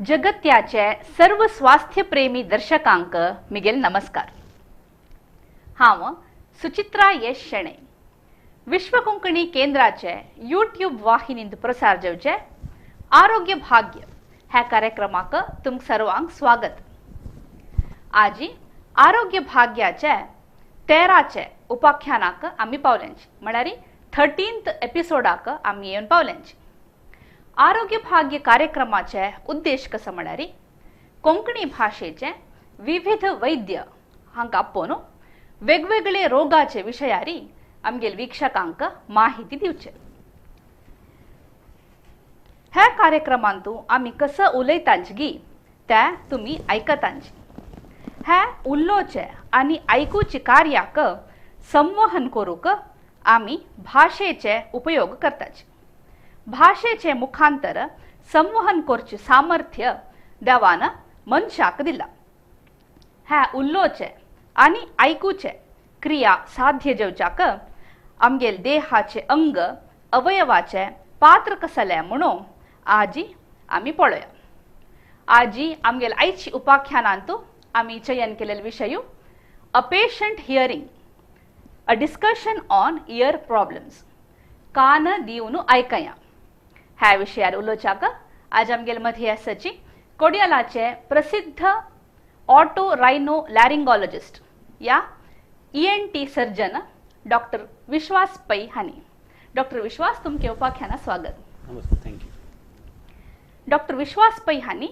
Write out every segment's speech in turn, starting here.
जगत्याचे सर्व स्वास्थ्यप्रेमी दर्शकांक मिगेल नमस्कार. हांव सुचित्रा यश शेणे, विश्व कोंकणी केंद्राचे यूट्यूब वाहिनींत प्रसार जावचे आरोग्य भाग्य ह्या कार्यक्रमाक तुमकां सर्वांक स्वागत. आजी आरोग्य भाग्याचे 13चे उपाख्यानाक आमी पावल्यांची, म्हळ्यार 13th एपिसोडाक आमी येवन पावल्यांची. आरोग्य भाग्य कार्यक्रमाचे उद्देश कसो म्हळ्यार कोंकणी भाशेचे विविध वैद्य हांकां आपोवन वेगवेगळे रोगाचे विशयारी आमगेल वीक्षकांक माहिती दिवचे. ह्या कार्यक्रमांतू आमी कसं उलयतांची गी त्या तुमी आयकतांची. ह्या उलोवचे आनी आयकुचे कार्याक संवहन करूंक आमी भाशेचे उपयोग करताची. भाशेचे मुखांतर संवहन करचे सामर्थ्य देवान मनशाक दिला. ह्या उलोवचे आनी आयकुचे क्रिया साध्य जेवच्याक आमगेल देहाचे अंग अवयवाचे पात्र कसले म्हणून आजी आमी पळोवया. आजी आमगेल आयची उपाख्यानांतू आमी चयन केलेले विशय a patient hearing, a discussion on ear problems, कान दिवन आयकया ह्या विशयार उलोवच्याक आज आमगेल मदीं आसाची कोडियालाचे प्रसिद्ध ऑटो रायनो लॅरिंगॉलॉजिस्ट या ENT surgeon doctor Vishwas Pai हांणी. डॉक्टर विश्वास, तुमचे उपाख्याना स्वागत. नमस्कार, thank you. Doctor विश्वास पै हांणी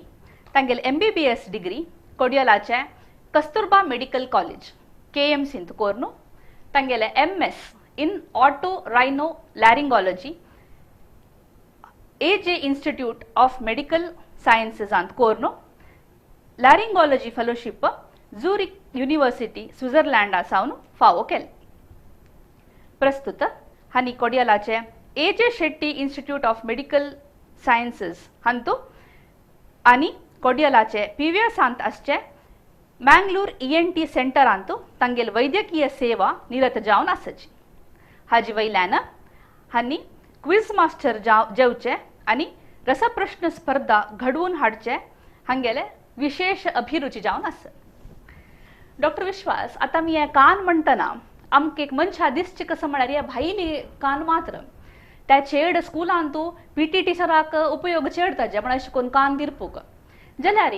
तांगेले MBBS degree कोडियालाचे Kasturba medical college KMCंत कोर्नु तांगेले MS in otorhinolaryngology AJ institute of medical सायन्सेसांत कोर्नु लॅरिंगॉलॉजी फेलोशिप झुरिक युनिव्हर्सिटी स्वित्झर्लंडा सावन फावो केले. प्रस्तुत हांणी कोडियालाचे AJ Shetty institute of medical sciences हांतू आनी कोडियालाचे PVSांत आसचे मँगलोर ENT सेंटरांतू तांगेल वैद्यकीय सेवा निरत जावन आसाची. हाजे वयल्यान हांणी क्विज मास्टर जेवचे आनी रसप्रश्न स्पर्धा घडोवन हाडचे हांगेले विशेष अभिरुची जावन आसा. डॉक्टर विश्वास, आतां आमी हे कान म्हणटना आमकां एक मनशा दिसचे कसो म्हळ्यार हे भायली कान मात्र त्या चेड स्कुलांतू PT टिचराक उपयोग चेड ताजे म्हळ्यार शिकोवन कान दिरपूक जाल्यार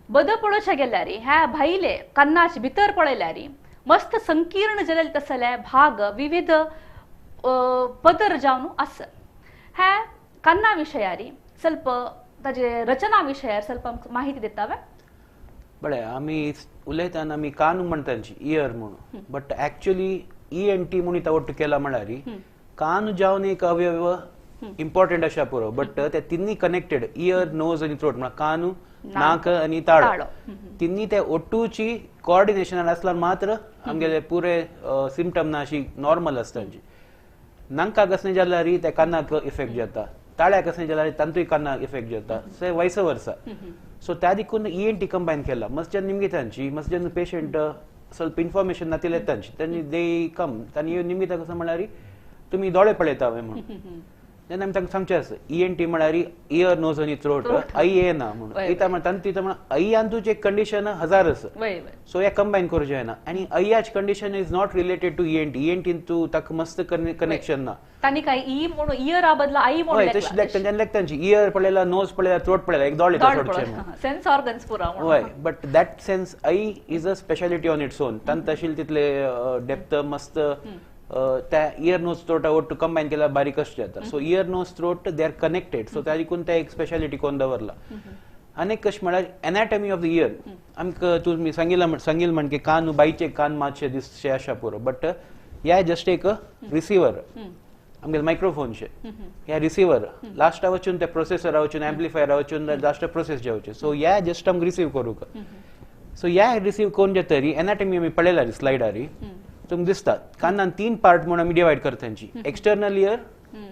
बद पळोवच्या गेल्यार ह्या भायले कान्नाचे भितर पळयल्यार मस्त संकीर्ण जालेले तसले भाग विविध पदर जावन आसा. ह्या कान्ना विशयारी ಸ್ವಲ್ಪ ताजे रचना विशयार ಸ್ವಲ್ಪ आमकां माहिती दिता वे? बरें, आमी उलयतना आमी कान म्हणटा इयर म्हणून, बट एक्चुअली ENT म्हणून तो वट्ट केला म्हळ्यार कान जावन एक अवयव इम्पॉर्टंट आसा पुरो, बट ते तिन्ही कनेक्टेड इयर नोज आनी थ्रोट म्हळ्यार कानू नाक आनी ताळो तिन्ही ते ओट्टूची कोऑर्डिनेशन आसल्यार मात्र आमगेले पुरे सिमटम ना अशी नॉर्मल आसता. नाकाक कसलें जाल्यार ते कानाक इफेक्ट जाता, ताळ्याक कसलें जाल्यार तांतूय कानाक इफेक्ट जाता, से वायस वर्सा. सो त्या देखून ENT combine केला. मस्त जन निमगे तांची मस्त जन पेशंट ಸ್ವಲ್ಪ इन्फॉर्मेशन नातिले तांची तांणी दे कम तांणी निमगिता कसं म्हळ्यार तुमी दोळे पळयता म्हणून तेन्ना आमी तांकां सांगचें आसा ENT म्हळ्यार इयर नोज आनी थ्रोट I येना म्हणून इता म्हळ्यार तांतू इता म्हळ्यार अय्यांतूच एक कंडिशन हजार आसा. सो हे कंबायन करूं जायना आनी अय्याच condition is not related to ENT. ENT तूं ताका मस्त कनेक्शन ना. तांणी काय ई म्हणून इयरा बदला आई म्हणून तशें तांच्यानी लेखतांची इयर पळयला, नोज पळयला, थ्रोट पळयला, एक दोळे सेन्स ऑर्गन्स पुरा. हय, but that sense eye is a speciality on its own. तांत आशिल्ले तितले डेप्थ मस्त त्या इयर नोज थ्रोट ಒಟ್ಟು कंबायन केल्यार बारीक कशें जाता. So ear nose throat they are connected. So त्या देखून ते एक स्पेशालिटी कोण दवरला. आनी कशें म्हळ्यार एनाटॉमी ऑफ the year आमकां तुमी सांगिल म्हण की कान बायचे कान मातशे दिसचे आसा पुरो, बट ह्या जस्ट एक रिसिवर आमगे मायक्रोफोनशे ह्या रिसिवर लास्टा वचून ते प्रोसेसरा वचून एम्प्लिफायरा वचून लास्ट प्रोसेस जावचे. सो ह्या जस्ट आमकां रिसीव करूंक. सो ह्या रिसीव करून जातरी एनाटॉमी आमी पळयला स्लायडारी तुमकां दिसता कानान 3 पार्ट म्हणून आमी डिवायड करता तांची, एक्सटर्नल इयर,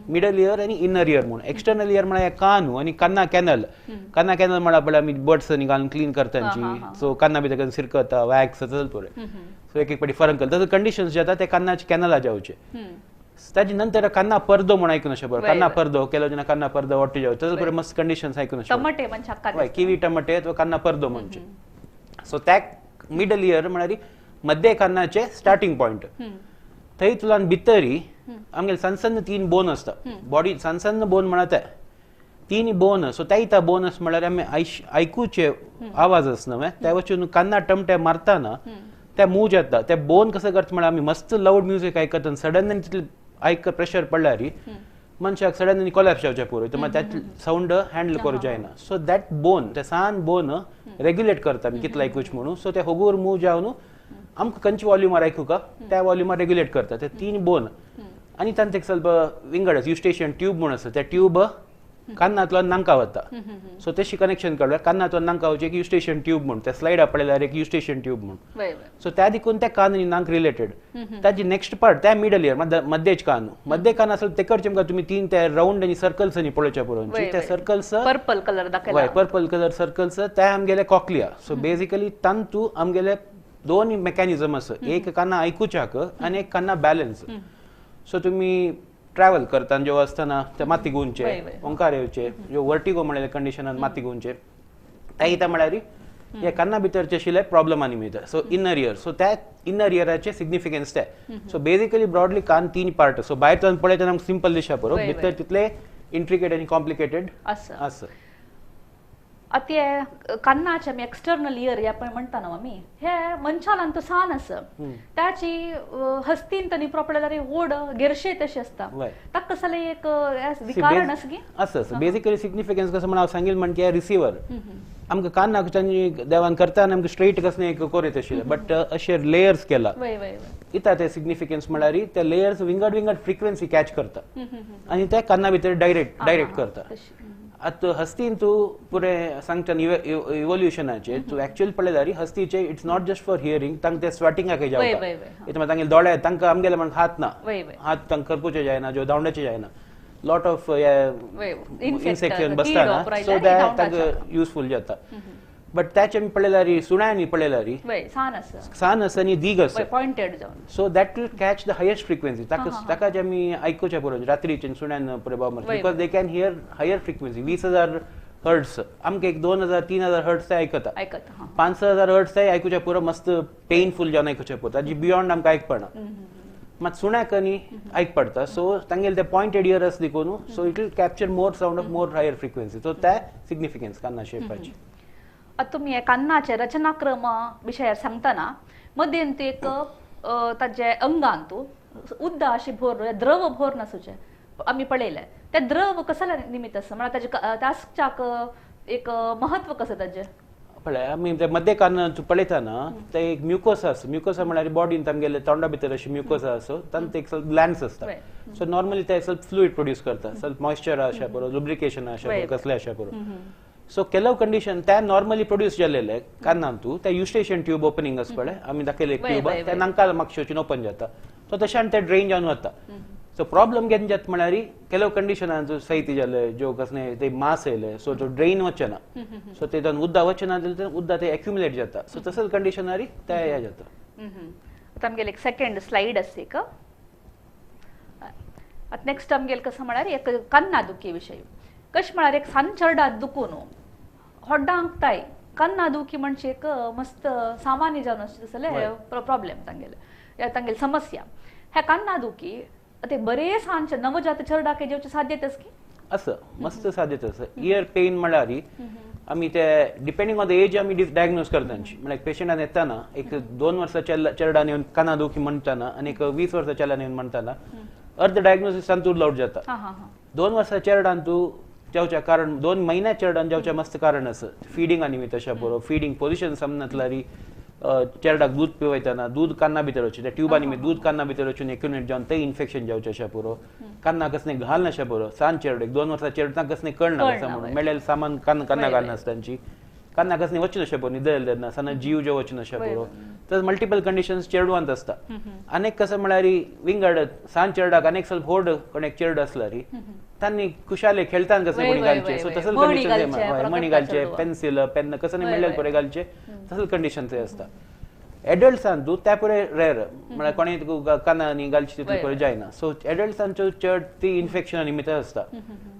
मिडल इयर आनी इनर इयर म्हणून. एक्सटर्नल इयर म्हळ्यार कानू आनी काना कॅनल. काना कॅनल म्हळ्यार पळय आमी बर्ड्स आनी घालून क्लीन करता तांची. सो काना भितर सिरकता वॅक्स तसो पुरो. सो एक एक पाटी फरक करता तसो कंडिशन्स जाता ते कानाचे कॅनला जावचे. ताजे नंतर कान्ना परदो म्हूण आयकून अशें बरो कान्ना परदो केलो जेन्ना कान्ना परदो वाटू जावं तसो बरे मस्त कंडिशन्स आयकून अशें टमाटे म्हणजे हय किवी टमाटे अथवा कान्ना परदो म्हणजे सो त्या मिडल इयर म्हळ्यार मध्य कान्नाचे स्टार्टिंग पॉयंट थंय तुला भितरी आमगेले सन्न सन्न 3 बोन आसता बॉडी सन्न सन्न बोन म्हणा 3 बोन सो त्या बोनस म्हळ्यार आमी आयकुचे आवाज आसना न्हय त्या वचून कान्ना टमटे मारताना त्या मूव जाता त्या बोन कसं करता म्हळ्यार आमी मस्त लावड म्युजीक आयकता आनी सडनली तितले आयक प्रेशर पडल्यार मनशाक सडनली कोलॅप्स जावचें पुरो तर मागीर that sound handle करूं जायना सो that bone ते सान बोन रेग्युलेट करता आमी कितलो आयकूच म्हणून सो ते होगूर मूव जावन आमकां खंयच्या वॉल्युमार आयकुका त्या वॉल्युमार रेग्युलेट करता ते 3 बोन आनी तांचे एक ಸ್ವಲ್ಪ विंगड आसा युस्टेशियन ट्यूब म्हूण आसा त्या ट्यूब कान्नांतलो नांका वता सो तशी कनेक्शन काडल्यार कान्नांतलो नांका वचचे एक युस्टेशियन ट्यूब म्हूण त्या स्लायडा पळयल्यार एक युस्टेशियन ट्यूब म्हूण सो त्या देखून त्या कान आनी नांक रिलेटेड ताजी नेक्स्ट पार्ट त्या मिडल इयर मध्येच कान मध्य कान असेल ते करचे तुमकां तुमी 3 त्या रावंड आनी सर्कल्स आनी पळोवच्या पुरो त्या सर्कल्स पर्पल कलर दाखयला हय पर्पल कलर सर्कल्स त्या आमगेले कॉकलिया सो बेसिकली तांतू आमगेले 2 मेकॅनिझम आसा एक काना आयकुच्याक आनी एक काना बॅलन्स सो तुमी ट्रॅवल करताना जेव्हा असताना ते माती गुंचे ओंकार येवचे ज्यो वर्टिगो म्हणलेले कंडिशनान माती गुंचे त्या कितें म्हळ्यार हे कान्ना भितरचे आशिल्ले प्रॉब्लम आनी मेळटा सो इनर इयर सो त्या इनर इयराचे सिग्निफिकन्स ते सो बेसिकली ब्रॉडली कान 3 पार्ट सो भायर पळयतना आमकां सिंपल दिसता पुरो भितर तितले इंट्रिकेट आनी कॉम्प्लिकेटेड आसा आतां कान्नाचे आमी एक्सटर्नल इयर हे पळय म्हणटा न्हू आमी हे मनशालान तो सान आसा ताची हस्तीन तनी प्रॉपर ओड गेरशे तशी आसता ताका कसले एक विकारण आसा की आसा आसा बेसिकली सिग्निफिकन्स कसं म्हण हांव सांगील म्हणजे रिसिवर आमकां कान्नाक तांणी देवान करताना आमकां स्ट्रेट कसलें एक कोरेत आशिल्लें बट अशे लेयर्स केला इता ते सिग्निफिकन्स म्हळ्यार ते लेयर्स विंगड विंगड फ्रिक्वेन्सी कॅच करता आनी ते कान्ना भितर डायरेक्ट करता आतां हस्तीन तूं पुरें सांगता इवोल्युशनाचेर तूं एक्चुअल पळयल्यार हस्तीचे it's not just for hearing तांकां ते स्वाटिंगाकय जावता इतलें तांगेले दोळे तांकां आमगेले म्हण हात ना हात तांकां करपुचे जायना ज्यो धांवड्याचे जायना लॉट ऑफ इन्सेक्शन बसता ना सो that तांकां युजफूल जाता बट त्याचे आमी पळयल्यार सुण्यांनी पळयल्यार सान आसा आनी दीग आसा so that will catch the highest frequency ताका जे आमी आयकुचें पुरो रात्रीचे सुण्यान प्रभाव मारता because they can hear higher frequency 20,000 hertz आमकां एक 2,000 3,000 हर्ट्स ते आयकता 5,000 हर्ट्स ते आयकुचें पुरो मस्त पेनफूल जावन आयकुचें पुरो ताजी बियॉन्ड आमकां आयकपना मात सुण्याक न्ही आयक पडटा सो तांगेले ते पॉयंटेड इयर आसा देखून so it will capture more sound of more higher frequency so त्या सिग्निफिकन्स कान्ना शेपाची आतां तुमी कान्नाचे रचनाक्रम विशयार सांगतना मदेन एक ताजे अंगान तूं उद्दा अशी भर द्रव भर नासूचें आमी पळयलें तें द्रव कसल्या निमित्त आसा म्हळ्यार ताजें ताच्याक एक महत्व कसं ताजें पळय आमी ते मध्य कान पळयतना ते एक म्युकोसा आसा म्युकोसा म्हळ्यार बॉडीन तांगेले तोंडा भितर अशी म्युकोसा आसा तांचे एक स्वल्प ग्लॅन्स आसता सो नॉर्मली ते स्वल्प फ्लुइड प्रोड्यूस करता स्वल्प मॉइश्चर आशा पुरो लुब्रिकेशन आशा पुरो कसले आशा पुरो सो ಕೆಲವು कंडिशन त्या नॉर्मली प्रोड्यूस जालेले कान्नान तूं त्या युस्टेशियन ट्यूब ओपनिंग आसा पळय आमी दाखयले ट्यूब त्या नांकाल मागशे वचून ओपन जाता सो तशें ते ड्रेन जावन वता सो प्रॉब्लम केन्ना जाता म्हळ्यार ಕೆಲವು कंडिशनान सैती जाले ज्यो कसले ते मास येयले सो तो ड्रेन वचना सो ते उद्दा वचना जाल्यार उद्दा ते एक्युमुलेट जाता सो तसंच कंडिशनारी ते हे जाता आतां आमगेले एक सेकंड स्लायड आसा एक आतां नेक्स्ट आमगेले कसं म्हळ्यार एक कन्ना दुखी विशय कशें म्हळ्यार एक सान चेरडात दुखून होड्डांक ताय कन्ना दुखी म्हणजे एक मस्त सामान्य जावन आसता तसले प्रॉब्लेम तांगेले तांगेली समस्या ह्या कन्ना दुखी ते बरे सांचे नवजात चेरडाक जेवचे साध्यता की असं मस्त साध्यता आसा इयर पेन म्हळ्यार आमी ते डिपेंडिंग ऑन the age आमी डायग्नोज करता तांची म्हळ्यार पेशंटान येताना एक 2 वर्सां चेरडान येवन काना दुखी म्हणटाना आनी एक 20 वर्सां चेरडान येवन म्हणटाना अर्ध डायग्नोसीस तांतूर लावट जाता 2 वर्सां चेरडान तूं जावच्या कारण 2 महिन्या चेरडान जावच्या मस्त कारण आसा फिडिंग आनी तशें बरो फिडिंग पोजिशन समजतल्यार चेरडाक दूद पिवयतना दूद कान्ना भितर वचून त्या ट्युबांनी दूद कान्ना भितर वचून एक्युमुलेट जावन ते इन्फेक्शन जावचें अशें पुरो कान्ना कसलें घालना अशें पुरो सान चेरडो एक 2 वर्सां चेरडाक कसलें कळना कसं म्हणून मेळ्ळेलें सामान कान्ना घालना तांची कान्ना कसलें वचून अशें पुरो न्हिदले तेन्ना साना जीव जो वचून अशें पुरो तर मल्टिपल कंडिशन्स चेडवांत आसता अनेक कसं म्हळ्यार विंगड सान चेरडाक अनेक स्वल्प होड कोण एक चेरडो आसल्यार तांणी खुशाले खेळताना कसले कोणी घालचे सो तसंच कंडिशन मणी घालचे पेन्सिल पेन कसं मेळ्ळें पळय घालचे तसंच कंडिशन थंय आसता एडल्ट्सान तूं त्या पुरे रेर म्हळ्यार कोणी तुका कानांनी घालची तितली पुरे जायना. सो एडल्ट्सांच्यो चड ती इन्फेक्शना निमित्त आसता.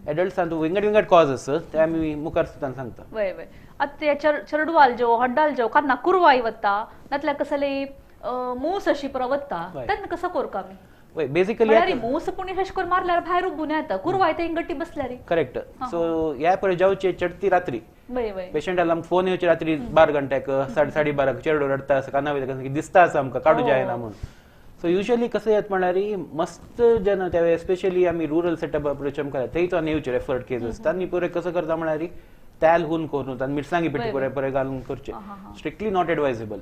एडल्ट्सान तूं विंगड विंगड कॉज आसता ते आमी मुखार सुद्दां सांगता. वय वय आतां ते चेडवाल ज्यो हड्डाल ज्यो कान्ना कुरवाय वता नातल्यार कसले मूस अशी पुरो वता तेन्ना कसो करूं आमी? वय बेसिकली मूस पुणी अशें करून मारल्यार भायर उबून येता, कुरवाय ते गट्टी बसल्यार. करेक्ट. सो ह्या पळय जावचे चडती रात्री पेशंटाला आमकां फोन येवचे रात्री 12 घंट्याक 12:30 चेडो रडटा आसा काना वयता दिसता आसा आमकां काडू जायना म्हणून. सो युजली कसं येत म्हळ्यार मस्त जन त्या स्पेशली आमी रुरल सेटअप अप्रोच आमकां थंय तो येवचे रेफर्ड केसीस तांणी पुरे कसं करता म्हळ्यार तेल हून करून तांणी मिरसांगी पिठी पुरे पुरे घालून करचे, स्ट्रिक्टली not advisable.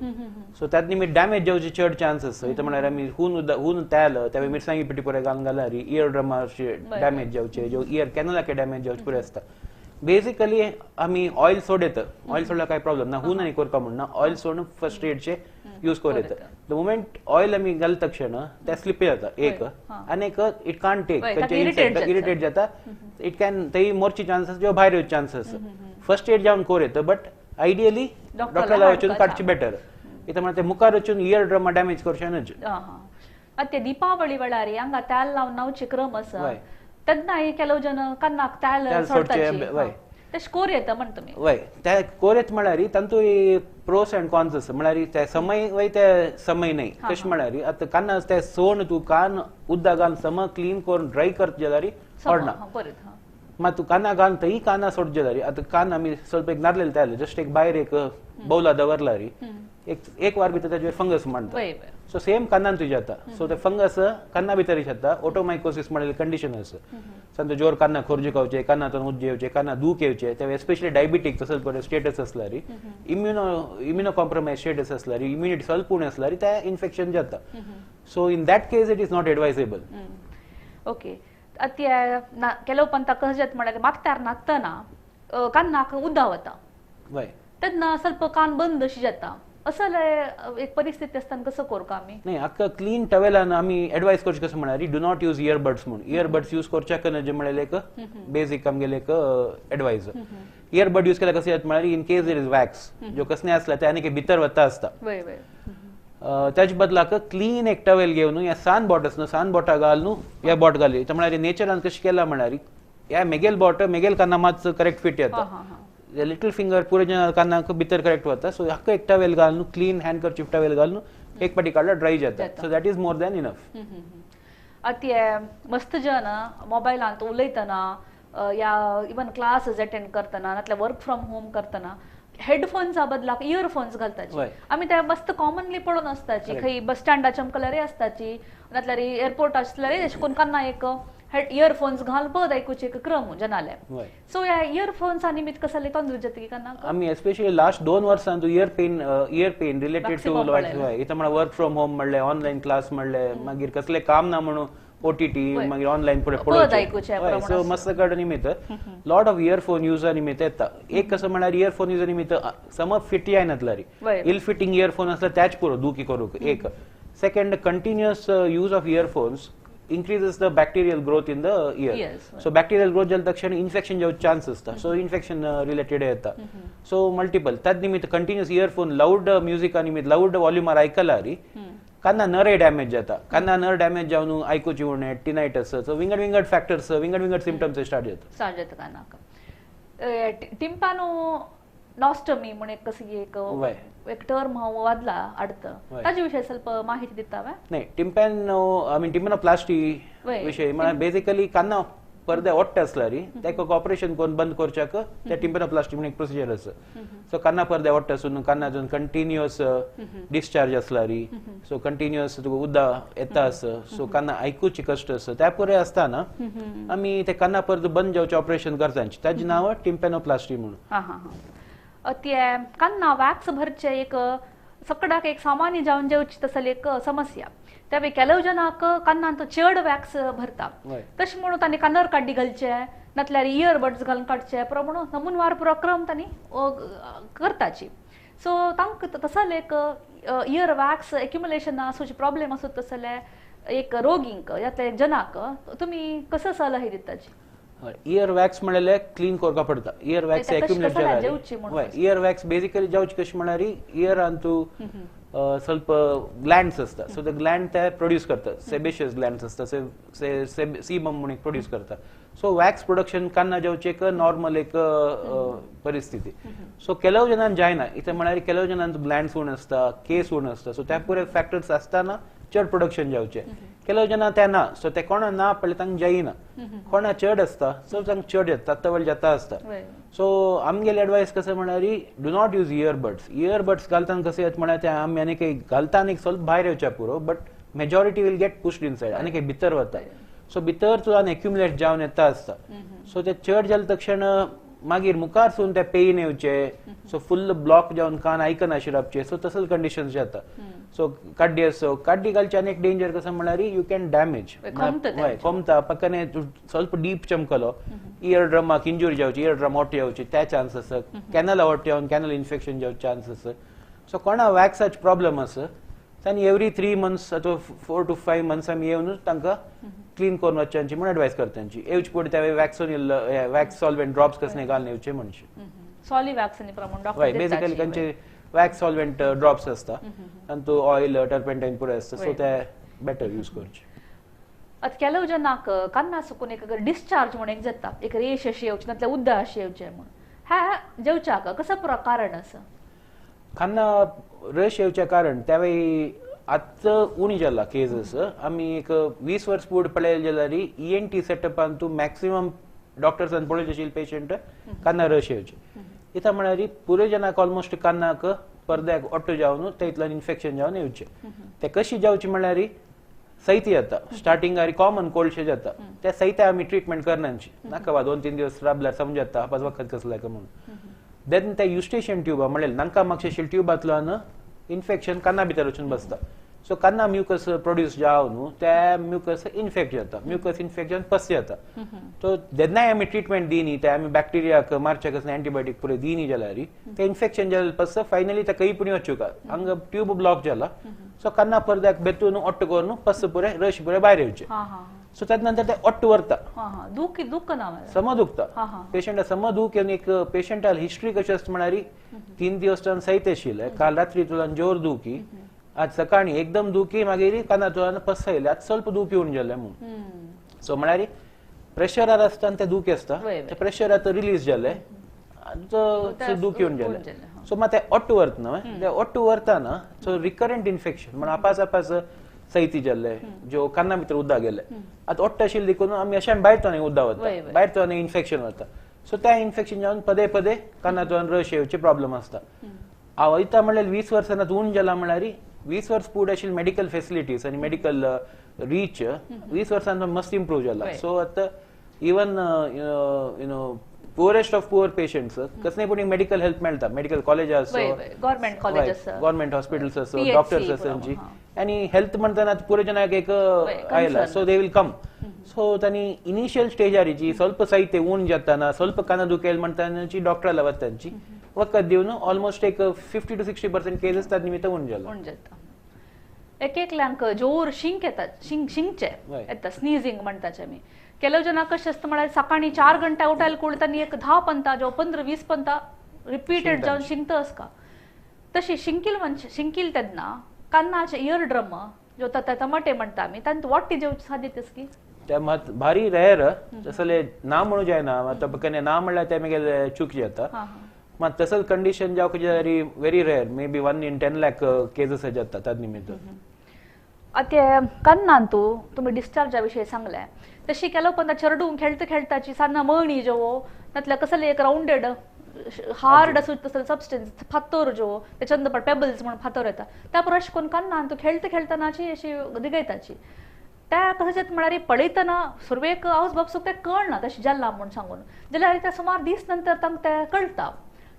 सो त्यात निमित्त डॅमेज जावचे चड चान्स आसा. इथं म्हळ्यार आमी हून हून तेल त्या मिरसांगी पिठी पुरे घालून घाल्यार इयर ड्रमार डॅमेज जावचे, जो इयर कॅनलाके डॅमेज जावचे पुरे आसता. बेसिकली आमी ऑयल सोड येता, ऑयल सोडल्यार काय प्रॉब्लेम ना, हून आनी करपा म्हणना, ऑयल सोडून फर्स्ट एडचे यूज करूं येता. The moment oil आमी घालता क्षण ते स्लिपी जाता एक आनी एक it can't take irritate जाता, it can थंय मोरचे चान्सेस किंवा भायर येवचे चान्सेस. फर्स्ट एड जावन करूं येता बट आयडियली डॉक्टराला वचून काडची बेटर. इथं म्हणल्यार ते मुखार वचून इयर ड्रमा डॅमेज करचे न्हय. आतां ते दीपावळी वेळार हांगा तेल लावन न्हांवचे क्रम आसा तेन्ना ಕೆಲವು जन कन्नाक तेल सोडटाचे तशें कोर येता म्हण तुमी? वय ते कोर येता म्हळ्यार तांतू प्रोस अँड कॉन्स आसा. म्हळ्यार ते समय वय ते समय न्हय कशें म्हळ्यार आतां काना ते सोण तूं कान उदक घालून सम क्लीन करून ड्राय करता जाल्यार पडना. मात तूं काना घालून थंय काना सोडचे जाल्यार आतां कान आमी ಸ್ವಲ್ಪ एक नारलेले तेल जस्ट एक भायर एक बौला दवरला एक वार भितर ताजेर फंगस मांडता. सो सेम कानान तुज्या जाता. सो ते फंगस काना भितर जाता, ओटोमायकोसिस म्हणलेली कंडिशन आसा. सांगता जोर काना खोर्जी खावचे, कानांतून उज्ज येवचे, काना दूख येवचे, ते एस्पेशली डायबिटीक तसोच बरें स्टेटस आसल्यार, इम्युनो कॉम्प्रोमायज स्टेटस आसल्यार, इम्युनिटी स्वल्प उणें आसल्यार ते इन्फेक्शन जाता. So in that case it is not advisable. Okay. आतां ಕೆಲವು पंत कशें जाता म्हळ्यार मागतार नाचतना कानाक उदक वता तेन्ना ಸ್ವಲ್ಪ कान बंद अशी जाता, असले एक परिस्थिती आसतना कसं करूं आमी? नाही आक्का क्लीन टवेलान आमी एडवायस करचे कसं म्हळ्यार do not use earbuds म्हणून. इयरबड्स यूज करच्याक जे म्हळ्यार एक बेसीक आमगेले एक एडवायस. इयरबड यूज केल्यार कसं जाता म्हळ्यार in case there is wax जो कसले आसला ते आनी भितर वता आसता. त्याच्या बदलाक क्लीन एक टवेल घेवन ह्या सान बोट आसा न्हू सान बोटा घालून ह्या बोट घाली म्हळ्यार नेचरान कशें केलां म्हळ्यार ह्या मेगेल बोट मेगेल काना मात करेक्ट फिट येता, लिटल फिंगर पुरे कानाक भितर करेक्ट वता. सो हाका एक टवेल घालून क्लीन हँडकर्चीफ टवेल घालून एक पाटी काडल्यार ड्राय जाता. So that is more than enough. आतां मस्त जन मोबायलांत उलयतना या इवन क्लासेस अटेंड करतना नातल्यार वर्क फ्रॉम होम करतना हेडफोन्सा बदलाक इयरफोन्स घालताची आमी ते मस्त कॉमनली पळोवन आसताची, खंय बस स्टँडाच्या आमकां आसताची नातल्यार एअरपोर्ट आसल्यार अशें करून काना एक इयरफोन्स घाल पद आयकुचे एक क्रम जनाले. सो ह्या इयरफोन्सा निमित्त कसले तोंदर जाता की कानाक? आमी एस्पेशली लास्ट 2 वर्सां ear pain related to इथं म्हळ्यार वर्क फ्रॉम होम म्हणलें, ऑनलायन क्लास म्हणलें, मागीर कसलें काम ना म्हणून ओटीटी मागीर ऑनलायन पळोवचें. सो मस्त कडेन निमित्त लॉट ऑफ इयरफोन युजा निमित्त येता. एक कसं म्हळ्यार इयरफोन युजा निमित्त समज फिट जायनातल्यार इल फिटींग इयरफोन आसल्यार त्याच पुरो दुखी करूंक एक. Second, continuous use of earphones increases the bacterial growth in the ear. Yes. So bacterial growth जाल्या तक्षण इन्फेक्शन जावचे चान्स आसता. सो इन्फेक्शन रिलेटेड येता. सो मल्टिपल त्याच निमित्त कंटिन्युअस इयरफोन लाऊड म्युझिका निमित्त लाऊड वॉल्युमार आयकल्यार काना नरय डॅमेज जाता. काना नर डॅमेज जावन आयकुची उणें, टिनायटस, सो विंगड विंगड फॅक्टर्स, विंगड विंगड सिमटम्स स्टार्ट जाता. स्टार्ट जाता कानाक. टिम्पानो नॉस्टमी म्हण एक कशी एक एक टर्म हांव वादला आडत ताजे विशय ಸ್ವಲ್ಪ माहिती दिता वे? नाही, टिम्पॅनो I mean टिम्पॅनोप्लास्टी विशय म्हळ्यार बेसिकली काना परदे ओट्टे आसल्यार ताका ऑपरेशन करून बंद करच्याक ते टिम्पॅनोप्लास्टी म्हणून एक प्रोसिजर आसा. सो काना परदे ओट्टे आसून कानातून कंटिन्युअस डिस्चार्ज आसल्यार, सो कंटिन्युअस तुका उदक येता आसा, सो काना आयकुची कश्ट आसा, त्या पुरे आसतना आमी ते काना परदे बंद जावचें ऑपरेशन करता, ताजें नांव टिम्पॅनोप्लास्टी म्हणून. ते कान्ना वॅक्स भरचे एक सकडाक एक सामान्य जावन जेवची तसली एक समस्या. त्यावेळी ಕೆಲವು जनाक कान्नांत चड वॅक्स भरता तशें म्हणून तांणी कानार काड्डी घालचे नातल्यार इयर बड्स घालून काडचे पुरो म्हणून नमूनवार पुरो क्रम तांणी करताची. सो तांकां तसले एक इयर वॅक्स एक्युमुलेशन आसूचे प्रॉब्लेम आसूं तसले एक रोगींक या जनाक तुमी कसो सल्ला दिताची? इयर वॅक्स म्हणल्यार क्लीन करपा पडटा. इयर वॅक्स एक्युमुलेट जाल्यार इयर वॅक्स बेसिकली जावची कशें म्हणल्यार इयरान तूं ಸ್ವಲ್ಪ ग्लँड्स असतात, सो ते ग्लँड ते प्रोड्यूस करतात, सेबेशियस ग्लँड्स असतात, सीबम म्हणून प्रोड्यूस करतात. सो वॅक्स प्रोडक्शन कान्ना जावचे एक नॉर्मल एक परिस्थिती. सो ಕೆಲವು जणांक जायना, इथे म्हळ्यार ಕೆಲವು जणांक ग्लँड्स उण आसता, केस उण आसता, सो त्या पुरे फॅक्टर्स आसतना चड प्रोडक्शन जावचे. ಕೆಲವು जण ते ना, सो ते कोणा ना पळय तांकां जायना, कोणा चड आसता सो तांकां चड येता, तवळ जाता आसता. सो आमगेले एडवायस कसं म्हळ्यार do not use earbuds. Earbuds घालताना कशें येता म्हळ्यार ते आमी आनी काही घालता आनी ಸ್ವಲ್ಪ भायर येवच्या पुरो, but majority will get pushed inside आनी काही भितर वता. सो भितर तुझा एक्युमुलेट जावन येता आसता. सो ते चड जाले तक्षण मागीर मुखार सून ते पेन येवचे, सो फुल्ल ब्लॉक जावन कान आयकनाशे रावचे, सो तसले कंडिशन्स जाता. सो काड्डी आसो, काड्डी घालचे आनी एक डेंजर कसं म्हळ्यार you can damage, कोमता पक्कने ಸ್ವಲ್ಪ डीप चमकलो इयर ड्रमाक इंजुरी जावची, इयर ड्रम ओट जावची त्या चान्स आसा, कॅनल ओट जावन कॅनल इन्फेक्शन जावचे चान्स आसा. सो कोणा वॅक्साचे प्रॉब्लम आसा तांणी एवरी 3 मंथ्स अथवा 4 to 5 months आमी येवन तांकां क्लीन करून वचच्यांची म्हूण एडवायस करता. तांची येवचे पडटा त्या वॅक्सून वॅक्स सॉल्वेंट ड्रॉप्स कसले घालून येवचे म्हणचे सॉली वॅक्स प्रमाण हय, बेसिकली खंयचे वॅक्स सॉल्वेंट ड्रॉप्स आसता आनी तो ऑयल टर्पेंटायन पुरो आसता, सो ते बेटर यूज करचे. आतां ಕೆಲವು जनाक कान्ना सुकून एक डिस्चार्ज म्हूण एक जाता, एक रेश अशी येवची नातल्यार उदक अशी येवचें म्हूण, ह्या जेवच्याक कसो कारण आसा? कान्ना रेश येवचें कारण त्यावेळी आतां उणी जाला केसीस. आमी एक 20 वर्स फुडें पळयलें जाल्यार ENT सेटअपान तूं मॅक्सिमम डॉक्टर्सान पळोवचे आशिल्ले पेशंट कान्ना रश येवचे. इथं म्हळ्यार पुरे जनाक ऑलमोस्ट कान्नाक पडद्याक ओट्टो जावन ते इतल्यान इन्फेक्शन जावन येवचे. ते कशी जावची म्हळ्यार सैती जाता, स्टार्टिंगार कॉमन कोल्डशे जाता, त्या सैत्या आमी ट्रिटमेंट करनाची नाका वा 2-3 दिवस राबल्यार समजता आपास वखद कसलें काय म्हणून. देन त्या युस्टेशियन ट्युबा म्हणल्यार नांका मागशे ट्युबांतल्यान इन्फेक्शन काना भितर वचून बसता. सो कान्ना म्युकस प्रोड्यूस जावन न्हू त्या म्युकस इन्फेक्ट जाता, म्युकस इन्फेक्शन पस जाता. तो जेन्नाय आमी ट्रिटमेंट दिनी ते आमी बॅक्टेरियाक मारच्या कसले एंटीबायोटीक पुरे दिनी जाल्यार ते इन्फेक्शन जालें पस फायनली ते खंय पुणी वचूका हांगा ट्यूब ब्लॉक जाला. सो कान्ना पडद्याक बेतून ओट्ट करून पस पुरे रश पुरे भायर येवचे. सो त्याच नंतर ते ओट्ट व्हरता, सम दुखता पेशंट, सम दूख येवन एक पेशंटाल हिस्ट्री कशी आसता म्हळ्यार 3 दिवस तुझ्यान सैत आशिल्ले, काल रात्री तुझ्यान जोर दुखी, आज सकाळी एकदम दुखी, मागीर काना तुझ्यान पस येयले, आज ಸ್ವಲ್ಪ दुखी येवन जालें म्हणून. सो म्हळ्यार प्रेशरार आसता आनी ते दुखी आसता, ते प्रेशर आतां रिलीज जालें दुखी येवन जालें. सो मात ते ओट्ट व्हरता न्हय, ते ओट्ट व्हरतना सो रिकरंट इन्फेक्शन म्हण आपास आपास सैती जाल्ले ज्यो काना भितर उदक गेले, आतां ओट्ट आशिल्ले देखून आमी अशें भायर तो उदक वता, भायर तो इन्फेक्शन वता. सो त्या इन्फेक्शन जावन पदे पदे कानांतल्यान रश येवचे प्रॉब्लम आसता. हांव वयता म्हणल्यार 20 वर्सां उण जाला म्हणल्यार 20 वर्स फुडें आशिल्ले मेडिकल फेसिलिटीज आनी मेडिकल रीच 20 वर्सां मस्त इम्प्रूव जाला. सो आतां even you know poorest of poor patients कसले पूण मेडिकल हेल्प मेळटा, मेडिकल कॉलेज आसो, गव्हर्नमेंट कॉलेज आसा, गव्हर्नमेंट हॉस्पिटल्स आसो, डॉक्टर्स आसा तांची, आनी हेल्थ म्हणतना पुरे जणांक एक आयला, so they will come. So तांणी इनिशियल स्टेजार जी ಸ್ವಲ್ಪ साहित्य ऊन जाताना ಸ್ವಲ್ಪ काना दुखेल म्हणतानाची डॉक्टराला वता तांची वखद दिवन ऑलमोस्ट एक 50 to 60% cases त्या निमित्त ऊन जाला. एक एकल्यांक जोर शिंक येतात, शिंकचे येता, स्नीजिंग म्हणटाचे आमी. ಕೆಲವು ಜನ कशें आसता म्हळ्यार सकाळी 4 घंटा उठायला कोण तांणी एक 10 पंता जो 15-20 पंता रिपीटेड जावन शिंकता आसता. तशी शिंकील शिंकील तेन्ना कान्नाचे इयर ड्रम जो टमाटे म्हणटा आमी तांतूं वाट्टी जेवची साध्यता की ते मात भारी रेयर तसले ना म्हणू जायना, आतां कन्या ना म्हणल्यार ते मागीर चूक जाता. मात तसले कंडिशन जावंक जाल्यार very rare, maybe 1 in 10 lakh cases जाता त्या निमित्त. आतां कान्नान तुमी डिस्चार्जा विशयी सांगलें, तशी केलो पण चेडूं खेळता खेळताची सान्ना मणी जो नातल्यार कसले एक रावंडेड हार्ड असो तसलो सबस्टन्स फातर जो ते चंदपट पेबल्स म्हणून फातर येता त्या परस अशें करून कान्नान तूं खेळता खेळटनाची अशी दिगयताची त्या कशें जाता म्हळ्यार पळयतना सुरवेक आवस बापसूक तें कळना तशें जाला म्हूण सांगून, जाल्यार त्या सुमार दीस नंतर तांकां तें कळटा.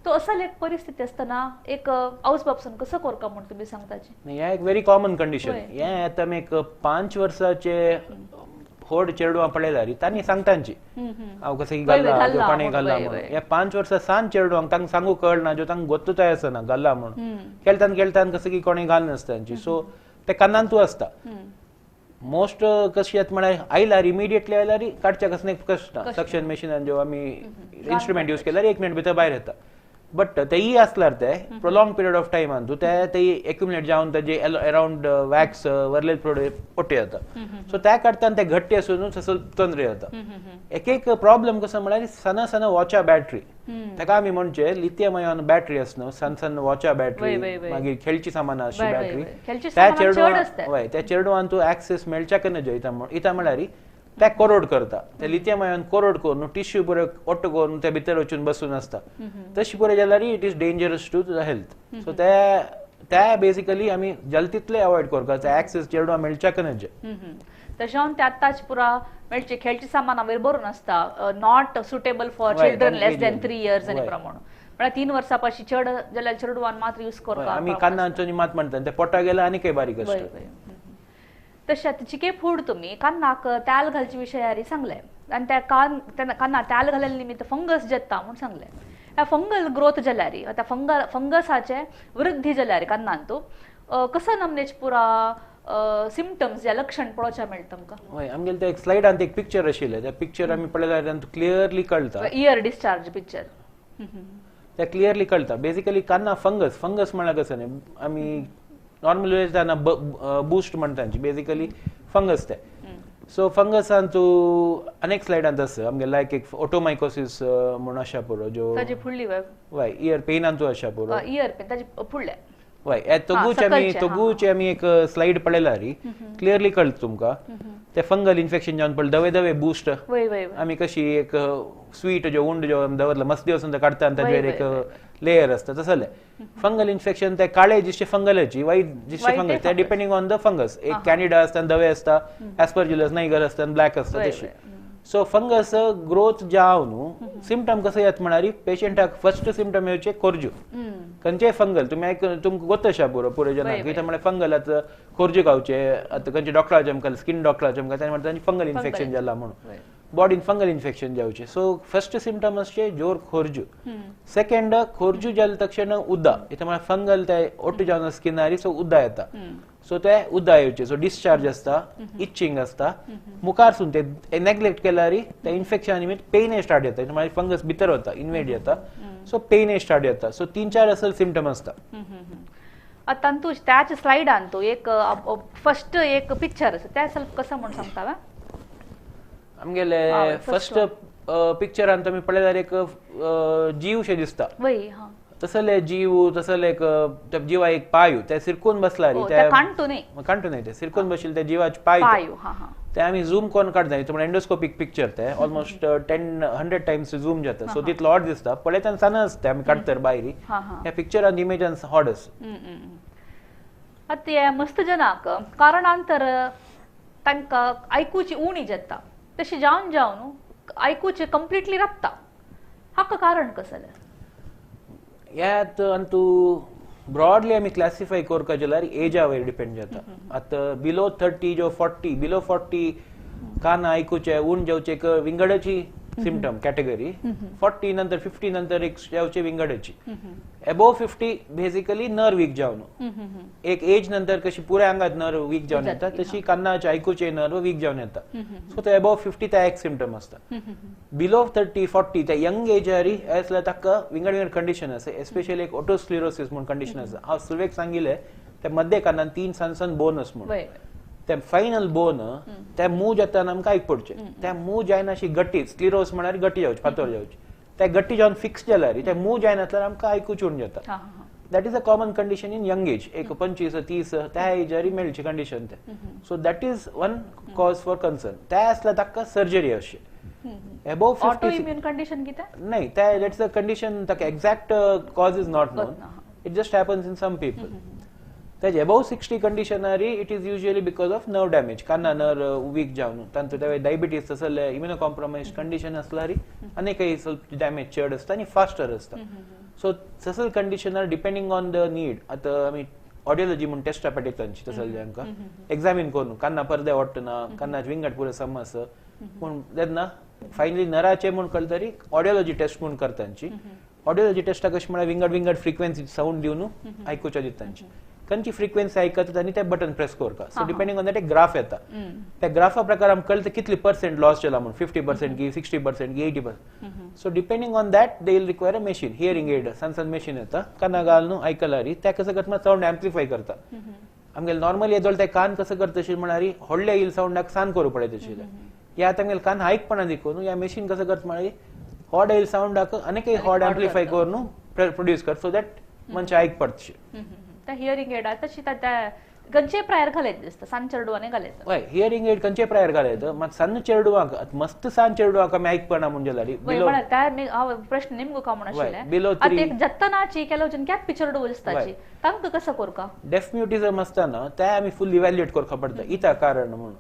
तो असल एक परिस्थिती आसतना एक आवस बापसून कसो करका म्हूण तुमी सांगताची? हें एक व्हेरी कॉमन कंडिशन. हें आतां आमी एक 5 वर्साचे होड चेडवां पळयल्यार तांणी सांगतांची हांव कशें घाल्ला कोणें घाल्ला म्हणून. ह्या 5 वर्सां सान चेडवांक तांकां सांगूंक कळना, ज्यो तांकां गोत्तूय आसना घाल्ला म्हणून, खेळटान खेळटान कशें की कोणें घाल नासता तांची. सो ते कानांतूय आसता. मोस्ट कशी जाता म्हळ्यार आयल्यार इमिडिएटली आयल्यार काडच्या कसलें कश्ट ना, सक्शन मशिनान ज्यो आमी इन्स्ट्रुमेंट यूज केल्यार 1 मिनट भितर भायर येता. बट तेय असल्यार ते प्रोलॉंग पिरियड ऑफ टायमान तूं ते एक्युमुलेट जावन ताजे अरावंड वॅक्स वरले प्रोडक्ट ओटे जाता. सो त्या काडताना ते घट्टी आसून तसो तंत्र जाता. एक एक प्रॉब्लम कसो म्हळ्यार सना सना वॉचा बॅटरी ताका आमी म्हणचे लिथियम आयॉन बॅटरी आसना सन सन वॉचा बॅटरी मागीर खेळची सामान आसची बॅटरी त्या चेडवान त्या चेडवान तूं एक्सेस मेळच्याक नजो इता म्हळ्यार त्या कोरोड करता ते लिथियम आयॉन कोरोड करून टिश्यू बरे ओट्ट करून ते भितर वचून बसून आसता तशी बरें जाल्यार it is dangerous to the health. So ते बेसिकली आमी जाता तितले अवॉयड करता ते एक्सेस चेडवा मेळच्याक नजे. तशें ते आत्ताच पुरा मेळचे खेळचे सामान वयर बरोवन आसता not suitable for children less than 3 years आनी प्रमाण म्हळ्यार 3 वर्सां पाशी चड जाल्यार चेडवान मात्र यूज करता. आमी कानाचो मात म्हणटा ते पोटा गेला आनी काय बारीक आसता. तशें आतां चिके फूड तुमी कान्नाक तेल घालचे विशयारी सांगलें आनी त्या कान्ना तेल घालले निमित्त फंगस जाता म्हूण सांगलें. ह्या फंगल ग्रोथ जाल्यार आतां फंगसाचे वृद्धी जाल्यार कान्नांतू कसो नमनेच पुरा सिमटम्स या लक्षण पळोवच्या मेळटा तुमकां? हय, आमगेले ते एक स्लायडान एक पिक्चर आशिल्लें त्या पिक्चर आमी पळयल्यार तातूंत क्लियरली कळटा इयर डिस्चार्ज पिक्चर ते क्लियरली कळटा. बेसिकली कान्ना फंगस फंगस म्हळ्यार कसं न्ही आमी नॉर्मल उलयतना बूस्ट म्हणटा बेसिकली फंगस ते. सो फंगसान तूं अनेक स्लायडांत आसा आमगे लायक एक ओटोमायकोसीस म्हूण आसा पुरो ज्यो ताजी फुडली वय इयर पेनान तूं आसा पुरो इयर पेन ताजी फुडले वय हे तोगूच आमी एक स्लायड पळयल्यार क्लियरली कळटा तुमकां ते फंगल इन्फेक्शन जावन पळय धवे धवे बूस्ट आमी कशी एक स्वीट ज्यो उंड ज्यो दवरला मस्त दिवस काडटा आनी ताजेर एक लेयर आसता तसले फंगल इन्फेक्शन ते काळे जिसचे फंगलाची वाईट जिसचे फंगल ते डिपेंडिंग ऑन the fungus. एक कॅनिडा आसता धवे आसता एस्पर्जिलस नायगर आसता आनी ब्लॅक आसता तशी. सो फंगस ग्रोथ जावन न्हू सिमटम कसो येता म्हळ्यार पेशंटाक फर्स्ट सिमटम येवचे कोरजू. खंयचेय फंगल तुमी तुमकां गोत आसा पुरो पुरो जनाक कितें म्हळ्यार फंगल आतां कोरजू खावचे आतां खंयचे डॉक्टराचे आमकां स्कीन डॉक्टराचे आमकां ताणें म्हणटा फंगल इन्फेक्शन जाला म्हणून बॉडीन फंगल इन्फेक्शन जावचे. सो फर्स्ट सिमटम आसचे जोर खोरजू. सेकंड खोरजू जाले तक्षण उद्दा इथं म्हळ्यार फंगल ते ओट्टू जावन स्किनारी सो उद्दा येता. सो ते उद्दा येवचे सो डिस्चार्ज आसता इचिंग आसता मुखारसून ते नेग्लेक्ट केल्यार ते इन्फेक्शन निमित्त पेनय स्टार्ट जाता म्हळ्यार फंगस भितर वता इन्वेड जाता सो पेनय स्टार्ट जाता. सो 3-4 असल सिमटम आसता. आतां तूं त्याच स्लायडान तूं एक फर्स्ट एक पिक्चर आसा त्या सेल्फ कसो म्हूण सांगता आमगेले फर्स्ट पिक्चरान तुमी पळयल्यार एक जीव शे दिसता तसले जीव तसले एक जिवा एक पायू ते सिरकून बसला कांटू न्ही कांटू न्ही ते सिरकून बशिल्ले त्या जिवाचे पाय ते आमी झूम करून काडटा तुमकां एंडोस्कोपीक पिक्चर ते ऑलमोस्ट 10-100 टायम्स झूम जाता. सो तितलो हॉट दिसता पळयतना सान आसता आमी काडतर भायर ह्या पिक्चरान इमेजान हॉट आसा. आतां मस्त जनाक कारणांतर तांकां आयकुची उणी जाता तशी जावन जावन आयकुचे कंप्लिटली राबता हाका कारण कसलें? ह्यात आनी तूं ब्रॉडली आमी क्लासिफाय करपाक जाल्यार एजा वयर डिपेंड जाता. आतां बिलो 30 जो 40 बिलो 40 कान आयकुचे उण जावचे एक विंगडाची सिमटम कॅटेगरी 40 नंतर 50 नंतर एक जावचे विंगडाची एबोव 50 बेसिकली नर्व वीक जावन एक एज नंतर कशी पुऱ्या आंगात नर्व वीक जावन येता तशी कानाचे आयकुचे नर्व वीक जावन येता. सो ते एबोव 50 ते एक सिमटम आसता. बिलो 30-40 त्या यंग एजारी आसल्यार ताका विंगड विंगड कंडिशन आसा एस्पेशली एक ओटोस्क्लिरोसिस म्हूण कंडिशन आसा. हांव सुरवेक सांगिल्लें त्या मध्य कानान 3 सान सान बोनस म्हूण ते फायनल बोन त्या मूव जाताना आमकां आयक पडचें त्या मूव जायना अशी गट्टी स्क्लिरोस म्हळ्यार गट्टी जावची फातर जावची त्या गट्टी जावन फिक्स जाल्यार ते मूव जायनासल्यार आमकां आयकुची उण जाता. That is a common condition in young age एक 25-30 त्या एजारी मेळची कंडिशन ते. So that is one cause for concern. त्या आसल्यार ताका सर्जरी अशी एबोव 50 ऑटोइम्यून कंडिशन कितें नाही त्या that's a condition ताका exact cause is not known it just happens in some people. त्याचे एबोव 60 कंडिशन आरी it is usually because of nerve damage काना नर्व वीक जावन तांतूं ते डायबिटीज तसले इम्युनो कॉम्प्रोमायज कंडिशन आसल्यार आनी काही स्वल्प डॅमेज चड आसता आनी फास्टर आसता. सो तसल कंडिशनार डिपेंडींग ऑन the need आतां आमी ऑडियोलॉजी म्हूण टेस्टां पडटा तांची तसले तांकां एग्जामीन करून कान्ना परदे वाडटना कान्नाचे विंगड पुरो समज पूण तेन्ना फायनली नराचे म्हूण कळटा तरी ऑडियोलॉजी टेस्ट म्हूण करता तांची. ऑडियोलॉजी टेस्टाक कशें म्हळ्यार विंगड विंगड फ्रिक्वेन्सी सावंड दिवन आयकुच्या दिता तांची. खंयची फ्रिक्वेन्सी आयकतात आनी ते बटन प्रेस करता. सो डिपेंडिंग ऑन that एक ग्राफ येता, त्या ग्राफा प्रकार आमकां कळटा कितली पर्सेंट लॉस जाला म्हणून, 50% की 60% की 80%. So depending on that they will require a machine, hearing aid सन सन मशीन येता, काना घालून आयकलारी त्या कसं करता सावंड एम्प्लिफाय करता. आमगेले नॉर्मली येदोळ ते कान कसं करता अशें म्हळ्यार व्हडले येईल सावंडाक सान करूं पडयता आशिल्लें, ह्या आतां आमगेले कान आयकपणा देखून ह्या मशीन कसं करता म्हळ्यार हॉड येईल सावंडाक आनीकय हॉड एम्प्लिफाय करून प्रोड्यूस कर, सो that मनशां आयक पडटा. त्या हियरिंग एड तशी त्या खंयचे प्रायर घालयत दिसता, सान चेडवांनी घालयता. हय, हियरिंग एड खंयचे प्रायर घालयता, मात सान चेडवांक मस्त सान चेडवांक आमी आयकपणा म्हूण जाल्यार हांव प्रश्न नेमको काय म्हूण आशिल्लें, आतां एक जत्तनाची ಕೆಲವು जन कॅप चेडू दिसताची तांकां कसं करका? डेफ म्युटिझम आसतना ते आमी फुल इव्हॅल्युएट करपाक पडटा इता कारण म्हणून.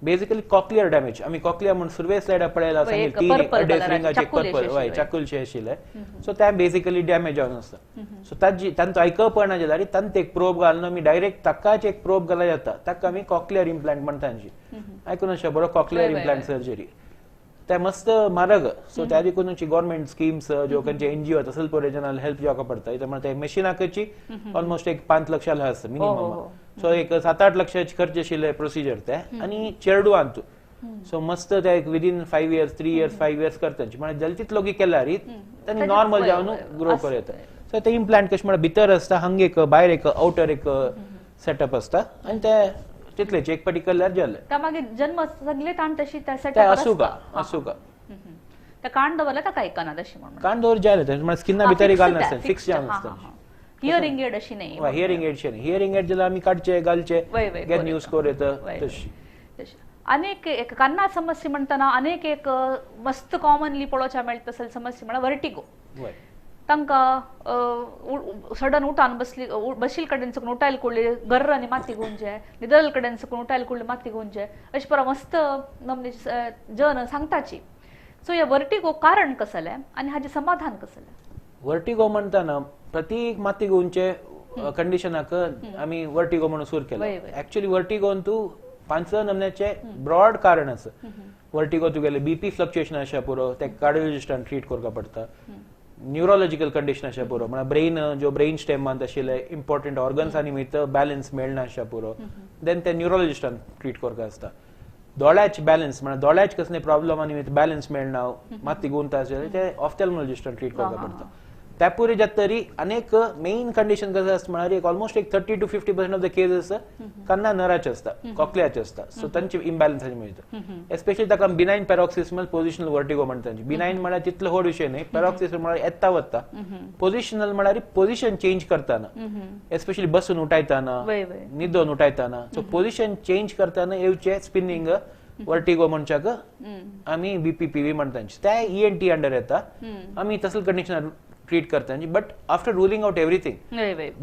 बेसिकली कॉक्लियर डॅमेज, आमी कॉक्लियर म्हूण सुरवे स्लायडार पळयला तीन अडेच रिंगाचे पर्पल, हय चाकुलशे आशिल्ले, सो ते बेसिकली डॅमेज जावन आसता. सो ताजी तांचो आयकपणा जाल्यार तांचे एक प्रोब घालून आमी डायरेक्ट ताकाच एक प्रोब घालूं जाता, ताका आमी कॉक्लियर इम्प्लांट म्हणटा. आयकून अशें बरो कॉक्लियर इम्प्लांट सर्जरी ते मस्त म्हारग. सो त्या देखून गव्हर्मेंट स्किम्स ज्यो खंयचे एनजीओ तसले पळय जनांक हेल्प जावपाक पडटा. त्यामुळे ते मशिनाकची ऑलमोस्ट एक 5 लक्षां आसता मिनिमम, सो एक 7-8 लक्षाचे खर्च आशिल्ले प्रोसिजर ते आनी चेडवान तूं. सो मस्त ते एक विदीन 5 years 3 years 5 years करता, म्हळ्यार जाल्यार तितलो केल्यार तांणी नॉर्मल जावन ग्रो करूं येता. सो ते इम्प्लांट कशें म्हळ्यार भितर आसता, हांगा एक भायर एक आवटर एक सेटअप आसता आनी ते तितलेच एक पाटी केल्यार जालें. मागीर जन्म सगळे ताण तशी आसूं का आसूं का त्या कान दवरला ताका आयकना तशी म्हणून कान दवर जालें, म्हळ्यार स्किना भितर घालना फिक्स जावन आसता. हियरिंग एड अशी नाही, हियरिंग एड शी नाही, हियरिंग एड जाल्यार आमी काडचे घालचे गेट न्यूज करूं येता तशी. अनेक एक कान्ना समस्या म्हणटना अनेक एक मस्त कॉमनली पळोवच्या मेळटा तसली समस्या म्हळ्यार वर्टिगो. तांकां सडन उठान बसली बशील कडेन सकून उठायल कुडली गर्र आनी माती गुंजे, निदल कडेन सकून उठायल कुडली माती गुंजे अशें परा मस्त नमने जन सांगताची. सो हे वर्टिगो कारण कसलें आनी हाजें समाधान कसलें? वर्टिगो म्हणटना प्रत्येक माती गुंचे कंडिशनाक आमी वर्टिगो म्हणून सुरू केला. एक्चुअली वर्टिगोन तूं 5-6 नमन्याचे ब्रॉड कारण आसा. वर्टिगो तुगेले बीपी फ्लक्च्युएशन आसा पुरो, ते कार्डियोलॉजिस्टान ट्रीट करपाक पडटा. न्यूरोलॉजिकल कंडिशन आसा पुरो, म्हळ्यार ब्रेन जो ब्रेन स्टेमान आशिल्ले इम्पॉर्टंट ऑर्गन्सा निमित्त बॅलन्स मेळना आसा पुरो, देन ते न्यूरोलॉजिस्टान ट्रीट करपाक आसता. दोळ्याचे बॅलन्स म्हळ्यार दोळ्याचे कसले प्रॉब्लमा निमित्त बॅलन्स मेळना माती गुंता आशिल्ले ते ऑफ्थॅल्मोलॉजिस्टान ट्रीट करपाक पडटा. त्या पुरे जाता तरी अनेक मेन कंडिशन कसं आसता म्हळ्यार एक ऑलमोस्ट एक 30 to 50% of the cases कान्ना नराचे आसता, कॉकलियाचे आसता. सो तांचे इम्बॅलन्स मेळटा. एस्पेशली ताका बिनायन पॅरॉक्सिस्मल पोझिशनल वर्टिगो म्हणटा. बिनायन म्हळ्यार तितलो व्हड विशय न्हय, पॅरॉक्सिस्मल म्हळ्यार येता वता, पोझिशनल म्हळ्यार पोझिशन चेंज करतना, एस्पेशली बसून उठायतना, न्हिदोन उठायतना, सो पोझिशन चेंज करतना येवचे स्पिनींग वर्टिगो म्हणच्याक आमी बीपीपीवी म्हणटा. ते ईएनटी अंडर येता, आमी तसले कंडिशन ट्रीट करता, but after ruling out everything,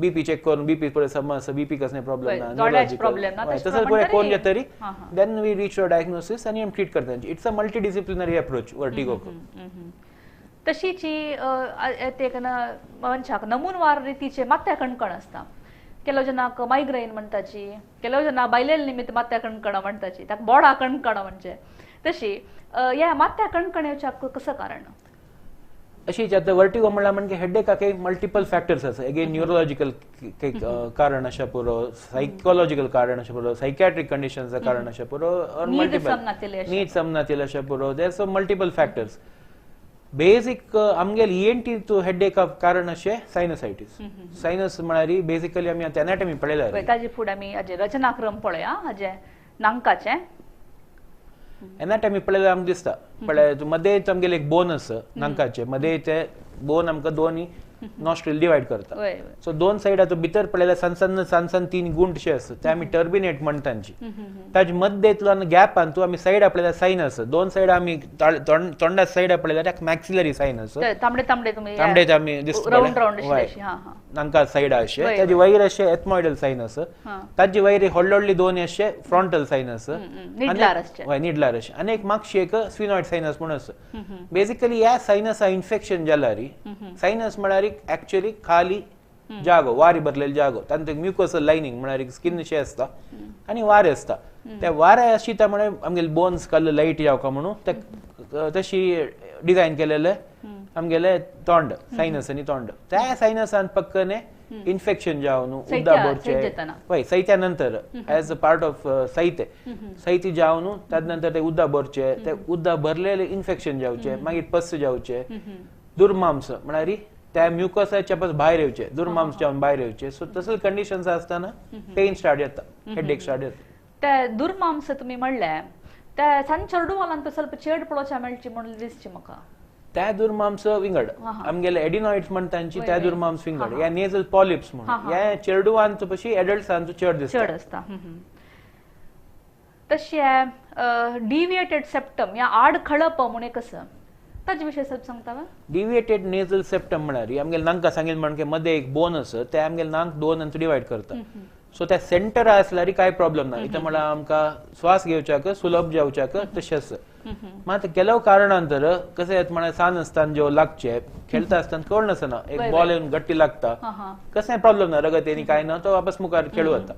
BP check करून बीपी पळय समज बीपी कसले प्रॉब्लेम ना, तसं पळय कोण जाता तरी then we reach a diagnosis आनी आमी ट्रीट करता. It's a multi disciplinary approach vertigo. तशीची ते मनशाक नमूनवार रितीचे माथ्या कणकण आसता. ಕೆಲವು ಜನಾक मायग्रेन म्हणटाची, ಕೆಲವು ಜನ बायलेल निमित्त माथ्या कणकण म्हणटाची, ताका बोडा कणकण म्हणजे तशी ह्या माथ्या कणकण येवच्याक कसं कारण? अशीच आतां वर्टिगो म्हणल्यार म्हणजे हेडेकाक मल्टिपल फॅक्टर्स आसा. अगेन न्यूरोलॉजिकल कारण आसा पुरो, सायकोलॉजिकल कारण आसा पुरो, सायकॅट्रिक कंडिशन्स कारण आसा पुरो, मल्टिपल नीद समनातिल्लें आसा पुरो. There so multiple factors. Basic आमगेले ईएनटी टू हेडेकाक कारण अशें सायनसायटीस. सायनस म्हळ्यार बेसिकली आमी आतां एनाटॉमी पळयल्यार ताजे फुडें आमी हाजे रचनाक्रम पळया, हाजे नांकाचे एनाटॉमी पळयल्यार आमकां दिसता पळय मदें आमगेले एक बोन आसा नांकाचे, मदें ते बोन आमकां दोन नॉस्ट्रिल डिवायड करता. सो दोन सायड आतां भितर पळयल्यार सान सान सान सान 3 गुंट शे आसा, ते आमी टर्बिनेट म्हणटा तांची. ताजे मद्देंतलो गॅपान तूं आमी सायड पळयल्यार सायनस, दोन सायड आमी तोंडा सायड पळयल्यार ताका मॅक्सिलरी सायनस, तांबडे तांबडे तुमी तांबडे आमी दिसता नांका सायड अशे, ताजे वयर अशे एथमॉइडल सायनस, ताजे वयर व्हडले व्हडले दोन अशे फ्रॉन्टल सायनस, निडलार अशे, आनी एक मागशी एक स्विनॉइड सायनस म्हणून आसा. बेसिकली ह्या सायनसा इन्फेक्शन जाल्यार, सायनस म्हळ्यार एक्चुअली खाली जागो, वारी भरलेलो जागो, तांतूत म्युकोसल लायनींग म्हळ्यार स्किन शे आसता आनी वारें आसता. त्या वाऱ्या आशिता म्हळ्यार आमगेले बोन्स कलर लायट जावका म्हणून ते तशी डिझायन केलेले आमगेले तोंड सायनस आनी तोंड. त्या सायनसान पक्कने इन्फेक्शन जावन उद्दा भरचे वय सैत्या नंतर एज अ पार्ट ऑफ सैते सैती जावन ताजे नंतर ते उद्दा भरचे, ते उद्दा भरलेले इन्फेक्शन जावचे, मागीर पस जावचे, दुर्मांस म्हळ्यार त्या म्युकसाच्या पास भायर येवचे, दुर्मांस जावन भायर येवचे. सो तसले कंडिशन्स आसतना पेन स्टार्ट जाता, हेडेक स्टार्ट जाता. ते दुर्मांस तुमी म्हणले त्या सान चेडवालांत ಸ್ವಲ್ಪ चेड पळोवच्या मेळची म्हणून दिसची म्हाका. त्या दुर्मांस विंगड आमगेले एडिनॉइड्स म्हण तांची त्या दुर्मांस विंगड, या नेजल पॉलिप्स म्हणून या चेडवांत पशी एडल्ट्सांचो चड दिसता, चड आसता. तशें डिविएटेड सेप्टम या आड खळप म्हूण एक आसा, ताजे विशय ಸ್ವಲ್ಪ सांगता वा? डिविएटेड नेजल सेप्टम म्हळ्यार आमगेले नांका सांगेल म्हण मध्ये एक बोन आसा, ते आमगेले नाक दोन अंत डिवायड करता. सो त्या सेंटर आसल्यार काय प्रॉब्लेम ना, इथं म्हळ्यार आमकां श्वास घेवच्याक सुलभ जावच्याक तशें आसा. मात ಕೆಲವು कारणांतर कशें येता म्हळ्यार सान आसतना ज्यो लागचे खेळटा आसतना कळ नासना एक बॉल येवन गट्टी लागता, कसलें प्रॉब्लेम ना, रगत येनी काय ना, तो वापस मुखार खेळू वता.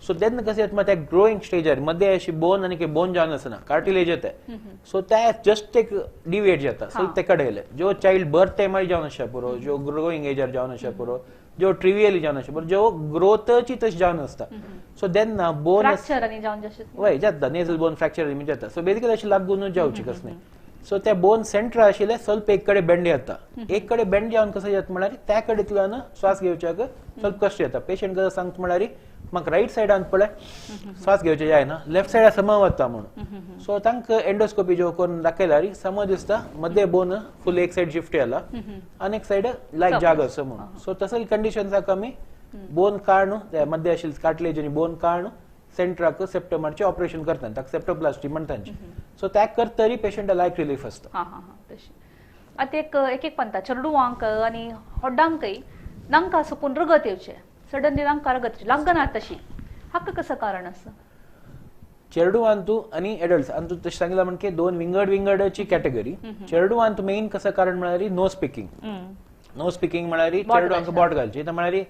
सो तेन्ना कशें येता त्या ग्रोईंग स्टेजार मध्ये अशी बोन आनी बोन जावन आसना, कार्टिलेज येता. सो त्या जस्ट एक डिविएट जाता, सो ते कडेन येयले ज्यो चायल्ड बर्थ टायमार जावन आसता पुरो, ज्यो ग्रोईंग एजार जावन आसता पुरो, ज्यो ट्रिवियली जावन आसता पुरो, ज्यो ग्रोथची तशी जावन आसता. सो तेन्ना बोन वय जाता, नेजल बोन फ्रॅक्चर जाता. सो बेसिकली अशें लागून जावची कसलें. सो त्या बोन सेंटर आशिल्ले स्वल्प एक कडेन बेंड जाता, एक कडेन बेंड जावन कसं जाता म्हळ्यार त्या कडेंतल्यान श्वास घेवच्याक स्वल्प कश्ट येता. पेशंट कसं सांगता म्हळ्यार म्हाका रायट सायडान पळय श्वास घेवचे जायना, लेफ्ट सायडा सम वता म्हणून. सो तांकां एंडोस्कोपी ज्यो करून दाखयल्यार सम दिसता मध्ये बोन फूल एक सायड शिफ्ट जाला आनी एक सायड लायक जागो आसा म्हणून. सो तसले कंडिशन्साक आमी बोन काडून त्या मध्ये आशिल्ले कार्टिलेज आनी बोन काडून सेंटराक सेप्टमाचे ऑपरेशन करतात, ताका सेप्टोप्लास्टी म्हणटात. सो त्या करतरी पेशंटा लायक रिलीफ आसता. हां हां तशें. आतां एक एक एक पंता चेडवांक आनी होड्डांकय नांकां सुकून रगत येवचें, सडनली नांकां रगत लागना तशी, हाका कसं कारण आसा? चेडवांतू आनी एडल्ट्स अंतू तशें सांगला म्हणजे दोन विंगड विंगडची कॅटेगरी. चेडवांत मेन कसं कारण म्हळ्यार नो स्पिकींग. नो स्पिकींग म्हळ्यार चेडवांक बोट घालची, म्हळ्यार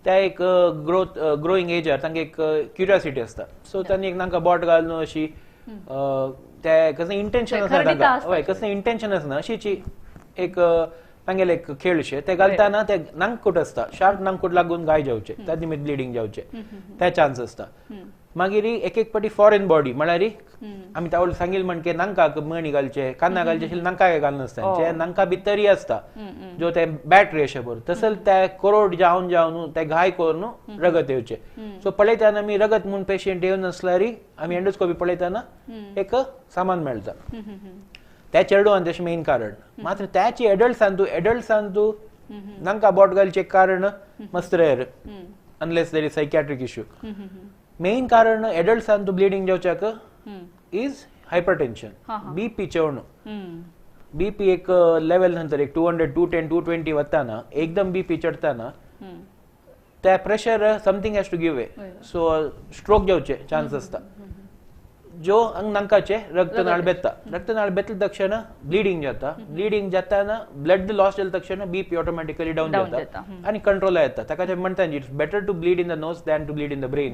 त्या एक ग्रोथ ग्रोईंग एजार तांकां एक क्युरियोसिटी आसता. सो तांणी एक नांकां बोट घालून अशी ते कसलें इंटेन्शन आसना तांकां, हय कसलें इंटेन्शन आसना, अशीची एक तांगेले एक खेळ अशे ते घालतना ते नांकूट आसता, शार्प नांकूट लागून गाय जावचे, त्या निमित्त ब्लिडींग जावचे त्या चान्स आसता. मागीर एक एक पाटी फॉरेन बॉडी म्हळ्यार आमी तावळ सांगील म्हण की नांकाक मणी घालचे, कान्ना घालचे अशें नांकाक घालनासता, जे नांका भितरय आसता ज्यो ते बॅटरी अशें बरो तसले ते कोरोड जावन जावन ते घाय करून रगत येवचे. सो पळयतना आमी रगत म्हूण पेशंट येवन आसल्यार आमी एंडोस्कोपी पळयतना एक सामान मेळटा त्या चेडवान तशें मेन कारण. मात्र त्याची एडल्ट्सांतू एडल्ट्सांतू नांका बोट घालचें कारण मस्त rare unless there is psychiatric issue. Main कारण एडल्ट्सांतू ब्लिडींग जावच्याक is hypertension, BP चेवणू. बीपी एक लेवल नंतर एक 200 210 220 वताना एकदम बीपी चडताना त्या pressure something has to give way, so stroke जावचे चान्स आसता. जो अंग नांकाचे रक्तनाळ बेता, रक्तनाळ बेतले तक्षण ब्लिडींग जाता, ब्लिडींग जाताना ब्लड लॉस जाले तक्षण बीपी ऑटोमॅटिकली डावन जाता आनी कंट्रोल येता. ताका ते म्हणटा it's better to bleed in the nose than to bleed in the brain.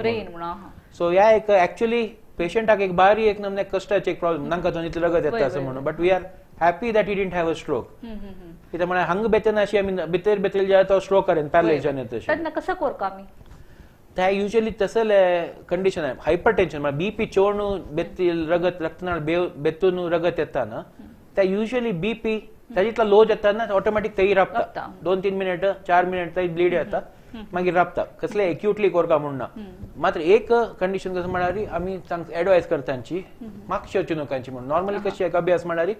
So ह्या एक एक्चुअली पेशंटाक एक बारी एक नमने कश्टाचे एक प्रॉब्लेम, नांका तो इतलें रगत येता असं म्हणून, but we are happy that he didn't have a stroke. कित्याक म्हळ्यार हांगा बेतना अशी आमी भितर बेतले जाल्यार तो स्ट्रोक करेन पॅरलायज येता. तेन्ना कसो करता आमी? त्या युजली तसले कंडिशन आहे हायपरटेन्शन म्हळ्यार बीपी चोणू बेतील रगत रक्तनाळ बेतून रगत येता ना, त्या युजली बीपी ताजितला लो जाता ना ऑटोमॅटिक तेय राबता, 2-3 मिनिट 4 मिनिट थंय ब्लीड येता मागीर राबता, कसले एक्युटली कोरका म्हूण ना. मात्र एक कंडिशन कसं म्हळ्यार आमी एडवायस करता तांची मागशे वचूं नकांची म्हणून. नॉर्मली कशी एक अभ्यास म्हळ्यार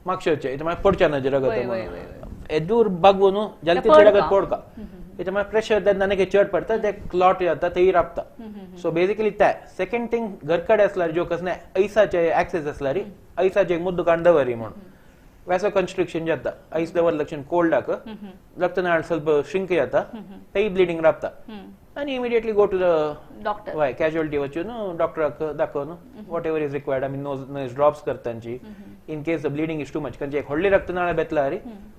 मागशे वचचे म्हळ्यार पडचे ना जे रगत एदूर बागवून जालें तितलें रगत पडका, त्याच्यामुळे प्रेशर तेन्ना आनी चड पडटा, ते क्लॉट जाता तेय राबता. सो बेसिकली ते सेकंड थिंग घरकडे आसल्यार ज्यो कसले ऐसाचे एक्सेस आसल्यार ऐसाचे एक मुद्दो काडून दवरी म्हणून वॅसो कन्स्ट्रिक्शन जाता, ऐस दवरले तक्षण कोल्डाक रक्तनाळ ಸ್ವಲ್ಪ श्रिंक जाता, तेय ब्लिडींग राबता आनी immediately go to the doctor, हय कॅज्युअलिटी वचून डॉक्टराक दाखोवन what ever is required. आमी नोज ड्रॉप्स करता तांची in case the bleeding is too much, कारण एक व्हडली रक्तनाळ बेतल्यार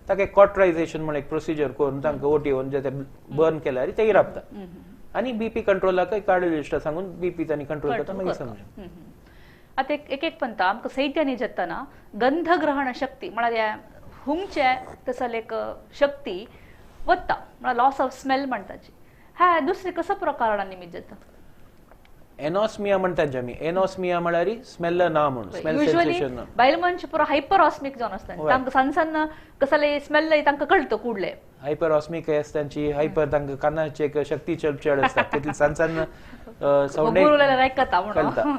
ताका एक कॉटरायझेशन म्हण एक प्रोसिजर करून तांकां ओटी येवन जे ते बर्न केल्यार तेय राबता आनी बीपी कंट्रोलाक कार्डियोलॉजिस्टा सांगून बीपी तांणी कंट्रोल करता मागीर समज. आतां एक एक पंता आमकां सैत्यांनी जातना गंधग्रहण शक्ती म्हळ्यार हुंगचे तसले एक शक्ती वता म्हळ्यार लॉस ऑफ स्मेल म्हणटाची. हा दुसरे कसो प्रकार निमित्त जाता? एनोस्मिया म्हणटांचे आमी. एनोस्मिया म्हळ्यार स्मेल ना म्हणून, स्मेल सेन्सेशन ना. बायल मनश पुरो हायपर ऑस्मिक जावन आसता, तांकां सान सान कसले स्मेल तांकां कळटा कुडले. हायपर ऑस्मिक आसता तांची, हायपर तांकां कानाची एक शक्ती चड चड आसता, तितली सान सान सावंड कळटा.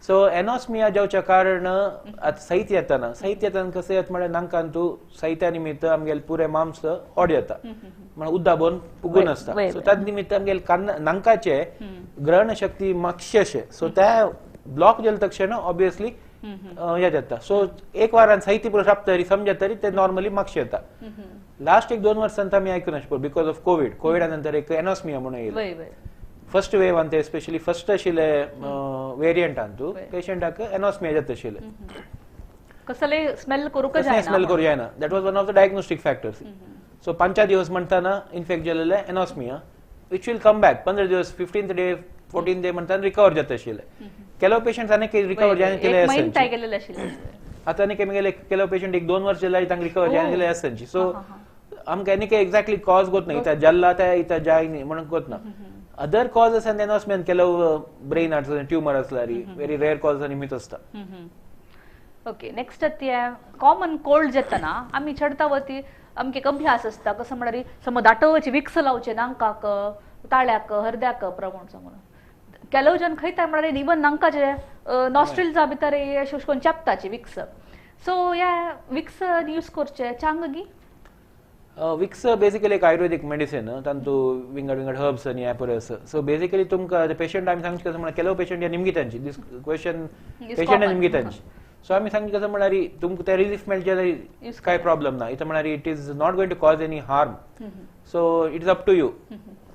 सो एनोस्मिया जावच्या कारण आतां साहित्य येताना, साहित्य येताना कशें येता म्हळ्यार नांकान तूं साहित्या निमित्त आमगेले पुरे मांस ओड येता, म्हळ्यार उद्दा बोन पुगून आसता. सो त्या निमित्त आमगेले कान नांकाचे ग्रहण शक्ती मातशें अशें, सो त्या ब्लॉक जाले तक्षण ऑब्वियसली हें जाता. सो एक वारान साहित्य पुरो राबता तरी समजता तरी ते नॉर्मली मातशें येता. लास्ट एक 2 वर्सांत आमी आयकून आसपो because of Covid, कोविडा नंतर एक एनोस्मिया म्हणून येयलें. फर्स्ट वेव आनी स्पेशली फर्स्ट आशिल्ले वेरियंटान तूं पेशंटाक एनोस्मिया जाता आशिल्ले, कसले स्मेल करूंक जायना, स्मेल करूंक जायना. That was one of the diagnostic factors. So 5 दिवस म्हणताना इन्फेक्ट जालेले anosmia which will come back 15 दिवस, 15th day 14th day म्हणताना रिकवर जाता आशिल्ले. ಕೆಲವು पेशंट्स आनी रिकवर जायना केले आसता. आतां आनी केले ಕೆಲವು पेशंट एक 2 वर्ष जाल्यार तांकां रिकवर जायना केले आसता. सो आमकां आनी एक्झॅक्टली कॉज गोत ना, इथं जाल्ला त्या इथं जाय म्हणून गोत ना. अदर कॉजेस आनी एनोस्मियान ಕೆಲವು ब्रेन ट्यूमर असल्यार व्हेरी रेअर कॉज निमित्त आसता. ओके, नेक्स्ट ते कॉमन कोल्ड जाताना आमी चडता वती आमके अभ्यास आसता कसं म्हळ्यार समज दाटोवचे विक्स लावचे नांकाक, ताळ्याक, हरद्याक प्रमाण सांगून ಕೆಲವು जन खंयता म्हळ्यार इवन नांकाचे नॉस्ट्रिल्सा भितर अशें करून चेपताचे विक्स. सो ह्या विक्स यूज करचे चांग गी? विक्स बेसिकली एक आयुर्वेदिक मेडिसिन, तांतू विंगड विंगड हर्ब्स आनी हें पळय आसा. सो बेसिकली तुमकां पेशंट आमी सांगचे कसं म्हळ्यार ಕೆಲವು पेशंट ह्या निमगी तांची दीस क्वेश्चन पेशंट निमगी तांची. सो आमी सांगचे कसं म्हळ्यार तुमकां ते रिलीफ मेळचे जाल्यार कांय प्रॉब्लम ना. इथं म्हळ्यार it is not going to cause any harm, so it is up to you.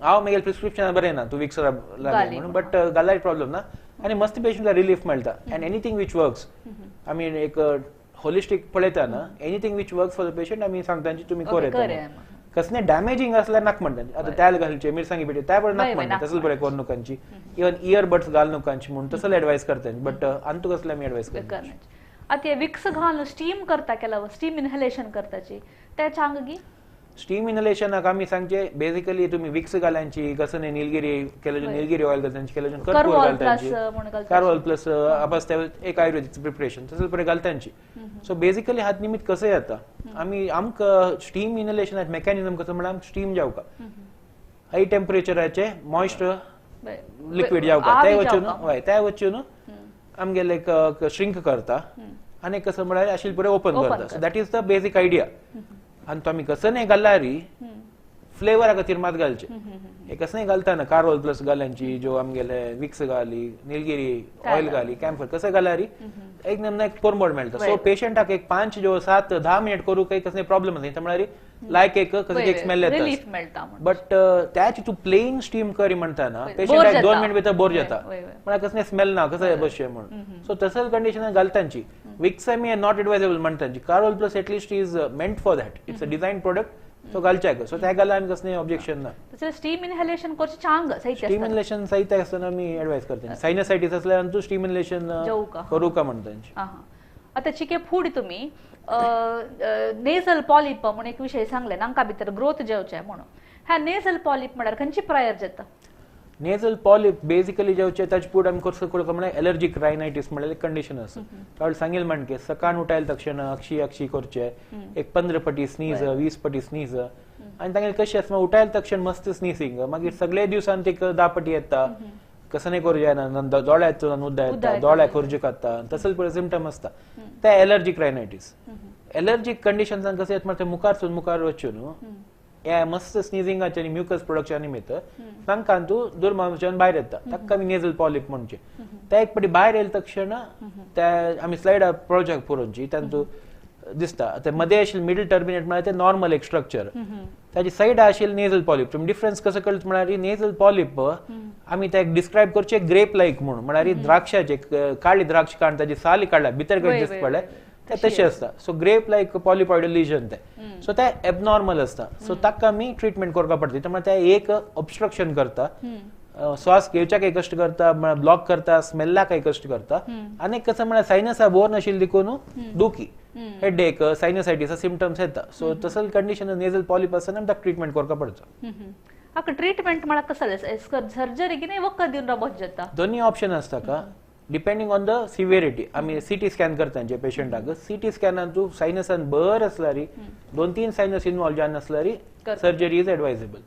हांव मागीर प्रिस्क्रिप्शन बरें ना तूं विक्स लागले म्हणून, बट घाल्यार प्रॉब्लम ना आनी मस्त पेशंटाक रिलीफ मेळटा. एंड एनीथिंग which works, आमी एक होलिस्टीक पळयता ना, anything which works for the patient आमी सांगता तुमी कोर. कसले डॅमेजिंग असल्यार नाक म्हणटा. आतां तेल घालचें, मिरसांगी पिठे त्या बरें नाक म्हणटा, तसलें बरें करू नकांची, इवन इयर बड्स घाल नकांची म्हणून तसलें एडवायस करता. बट अंतू कसलें आमी एडवायस करता. आतां विक्स घालून स्टीम करता केला, स्टीम इनहेलेशन करताची ते चांग गी? स्टीम इनहेलेशनाक आमी सांगचे बेसिकली तुमी विक्स घालांची, कसं निलगिरी केलं, निलगिरी ऑयल घालतांची, केलं कर्पूर घालतांची, कारवल प्लस आपास एक आयुर्वेदिक प्रिपरेशन तसं पळय घालतांची. सो बेसिकली हात निमित्त कसं येता आमी आमकां स्टीम इनहेलेशनाचे मेकॅनिझम कसं म्हळ्यार आमकां स्टीम जावका, हाय टेम्परेचराचे मॉइस्ट लिक्वीड जावका, ते वचून हय ते वचून आमगेले एक श्रिंक करता आनी कसं म्हळ्यार आशिल्ले पळय ओपन करता. So that is the basic idea. आनी तो आमी कसं नाही घालल्यार फ्लेवरा खातीर मात घालचे, हे कसं नाही घालताना कारवल प्लस घालांची, जो आमगेले विक्स घाली, निलगिरी ऑयल घाली, कॅम्फर कसं घाल्यार एक नेमना एक परमळ मेळटा. सो पेशंटाक एक 5 जो 7 10 मिनिट करू काही कसं प्रॉब्लेम आसा म्हळ्यार लायक एक कसं एक स्मेल येता. बट त्याची तूं प्लेन स्टीम करी म्हणताना पेशंटाक 2 मिनिट भितर बोर जाता, म्हळ्यार कसं स्मेल ना कसं बसचें म्हणून. सो तसं कंडिशनान घालतांची विक्स आमी not advisable म्हणतांची. Karvol plus at least is meant for that, it's a design product, so घालच्याक. सो त्या घाल्यार आमी कसलें ऑब्जेक्शन ना. तशें स्टीम इनहेलेशन करचें चांग साहित्य, स्टीम इनहेलेशन साहित्य आसतना आमी एडवायज करता. सायनसायटीस असल्यार तूं स्टीम इनहेलेशन करूका म्हणटांची. आतां चिके फूड तुमी नेझल पॉलिप म्हणून एक विशय सांगले, नांका भितर ग्रोथ जेवचें म्हणून, ह्या नेझल पॉलिप म्हळ्यार खंयची प्रायर जाता? नेझल पॉलिप बेसिकली जेवचे ताचे फुडें आमी कसो करता म्हळ्यार एलर्जीक रायनायटीस म्हळ्यार एक कंडिशन आसा. तावळ सांगेल म्हणके सकाळ उठायल तक्षण अक्षी अक्षी करचे, एक 15 पटी स्नीज, 20 पटी स्नीज, आनी तांगेले कशें आसा उठायल तक्षण मस्त स्नीसिंग, मागीर सगळे दिवसान ते 10 पटी येता, कसं नाही करू जायना, दोळ्यात उद्दा येता, दोळ्याक खर्ज खाता, तसले पळय सिमटम आसता. ते एलर्जीक रायनायटीस. एलर्जीक कंडिशन्सान कशें येता म्हळ्यार मुखार मुखार वचून न्हू हे मस्त स्नीजिंगाचे आनी म्युकस प्रोडक्शन निमित्त तांकां तूं दुर्मांसाच्यान भायर येता, ताका आमी नेझल पॉलिप म्हणचे. ते एक पटी भायर येयले तक्षण त्या आमी स्लायड प्रोजेक्ट पळोवची तांतू दिसता. आतां मदें आशिल्लें मिडल टर्मिनेट म्हळ्यार ते नॉर्मल एक स्ट्रक्चर, ताची सायड आशिल्लें नेझल पॉलिप. तुमी डिफरन्स कसो कळटा म्हळ्यार नेझल पॉलिप आमी ते डिस्क्रायब करचे ग्रेप लायक म्हणून, म्हळ्यार द्राक्षाचे काळी द्राक्ष काडून ताची साली काडल्या भितर कडेन दिसता पळय ते तशें आसता. So grape like polypoidal lesion ते, सो ते एबनॉर्मल आसता. सो ताका आमी ट्रिटमेंट करपाक पडटा. म्हळ्यार ते एक ऑब्स्ट्रक्शन करता, श्वास घेवच्याक कश्ट करता, ब्लॉक करता, स्मेल्लाक कश्ट करता, आनी कसं म्हळ्यार सायनसा बोर नाशिल्लें देखून दुखी. हेडेक, सायनसायटीस सिमटम्स येता. सो तसल कंडिशन नेझल पॉलिप आसतना ताका ट्रिटमेंट करका पडता. आका ट्रिटमेंट म्हळ्यार कसं सर्जरी की नाही वखद दिवन राबत जाता? दोन्ही ऑप्शन आसता का, डिपेंडिंग ऑन the severity. आमी सीटी स्कॅन करता जे पेशंटाक, सीटी स्कॅनान तूं सायनसान बर आसल्यार, 2-3 सायनस इनवॉल्व जावन आसल्यार सर्जरी is advisable.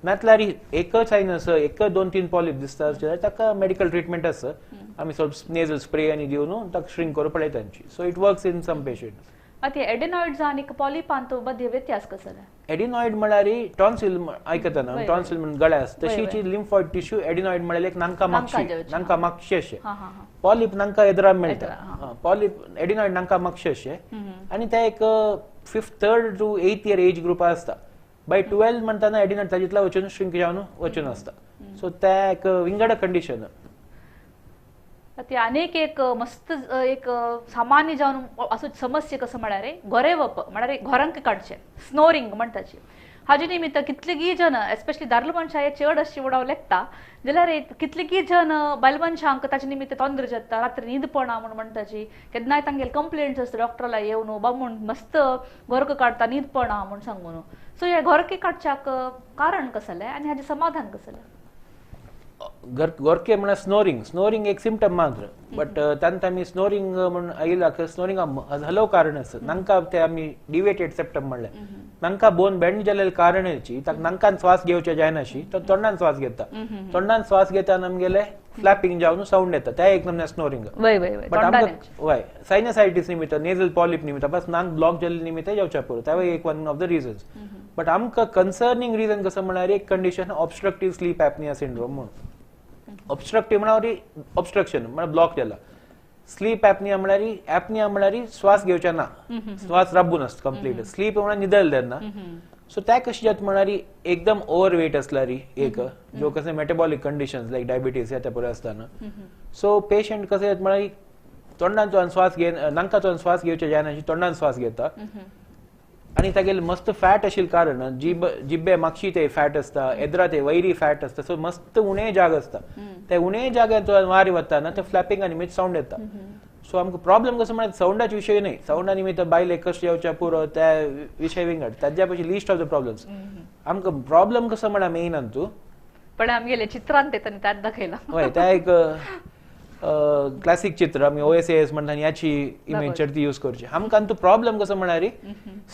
नातल्यार एकच सायनस, एक 2-3 पॉलिप दिसता जाल्यार ताका मेडिकल ट्रिटमेंट आसा, आमी ಸ್ವಲ್ಪ नेझल स्प्रे आनी दिवन ताका श्रिंक करून पळयता. So it works in some patient. आतां एडेनॉइड्स आनी पॉलिपांत मध्य व्यत्यास कसो? एडिनॉइड म्हळ्यार टॉन्सिल आयकतना, टॉन्सिल म्हणून गळ्या आसता तशीची लिम्फॉइड टिश्यू एडिनॉइड म्हळ्यार एक नांका मागशी, नांका मागशी अशें. पॉलिप नांका एदरा मेळटा, पॉलिप एडिनॉइड नांका मागशी अशें, आनी ते एक 5th, 3rd to 8th year age ग्रुपार आसता. बाय 12 म्हणटाना एडिनॉइड ताजेतला वचून श्रिंक जावन वचून आसता. सो ते एक विंगड कंडिशन. ते अनेक एक मस्त एक सामान्य जावन असो समस्या कसं म्हळ्यार गोरेवप, म्हळ्यार घोरांक काडचें, स्नोरिंग म्हणटाची. हाजे निमित्त कितलेगी जन एस्पेशली दादलो मनशां हे चड अशी उडाव लेखता जाल्यार कितलेगी जन बायल मनशांक ताचे निमित्त तोंद्र जाता, रात्री न्हीद पडना म्हूण म्हणटाची. केन्नाय तांगेले कंप्लेंट्स आसता डॉक्टराला येवन बामूण मस्त गोरक काडटा, न्हीद पडना म्हूण सांगून. सो हे गोरके काडच्याक कारण कसलें आनी हाजें समाधान कसलें? गोरके म्हळ्यार स्नोरिंग, स्नोरिंग एक सिमटम मात्र, बट तांत आमी स्नोरिंग म्हण आयला स्नोरिंग हलव कारण आसा. नांका ते आमी डिवेटेड सेप्टम म्हणलें, नांका बोन बेंड जाल्ले कारण ताका नांकान श्वास घेवचे जायनाशी, तो तोंडान श्वास घेता, तोंडान श्वास घेता आमगेले फ्लॅपिंग जावन सावंड येता, ते एक नमने स्नोरिंग. बट आमकां वय सायनसायटीस निमित्त, नेझल पॉलिप निमित्त, बस नाक ब्लॉक जाल्ले निमित्त जावच्या पुरो, ते एक one of the reasons. But आमकां कन्सर्निंग रिजन कसं म्हळ्यार एक condition obstructive sleep apnoea syndrome म्हणून. ऑब्स्ट्रक्टिव्ह म्हळ्यार ऑब्स्ट्रक्शन म्हळ्यार ब्लॉक जाला, स्लीप ॲपनिया म्हळ्यार ॲपनिया म्हळ्यार श्वास घेवचे ना, श्वास राबून आसता कंप्लीट, स्लीप म्हळ्यार न्हिदल तेन्ना. सो त्या कशी जाता म्हळ्यार एकदम ओवर वेट आसल्यार एक जो कशें मेटाबॉलिक कंडिशन्स लायक डायबिटीज येता पळय आसतना, सो पेशंट कशें जाता म्हळ्यार तोंडांचो श्वास घे, नाकाचो श्वास घेवचे जायना, तोंडान श्वास घेता आनी तागेले मस्त फॅट आशिल्ले कारण जीब जिब्बे मागशी ते फॅट आसता, एदरा ते वैरी फॅट आसता, सो मस्त उणे जाग आसता, ते उणे जाग्यार वारी वता ते फ्लॅपिंग निमित्त सावंड येता. सो आमकां प्रॉब्लम कसो म्हळ्यार सावंडाचे विशय न्हय, सावंडा निमित्त बायले कश्ट येवच्या पुरो त्या विशय विंगड, ताज्या पयलीं लिस्ट ऑफ the problems. आमकां प्रॉब्लम कसो म्हळ्यार मेन अंतू पण आमगेले चित्रांत ते तांणी त्यात दाखयला. हय, त्या एक क्लासिक चित्र आमी OSAS म्हणटा ह्याची इमेज चड ती यूज करची. आमकां तो प्रॉब्लम कसो म्हळ्यार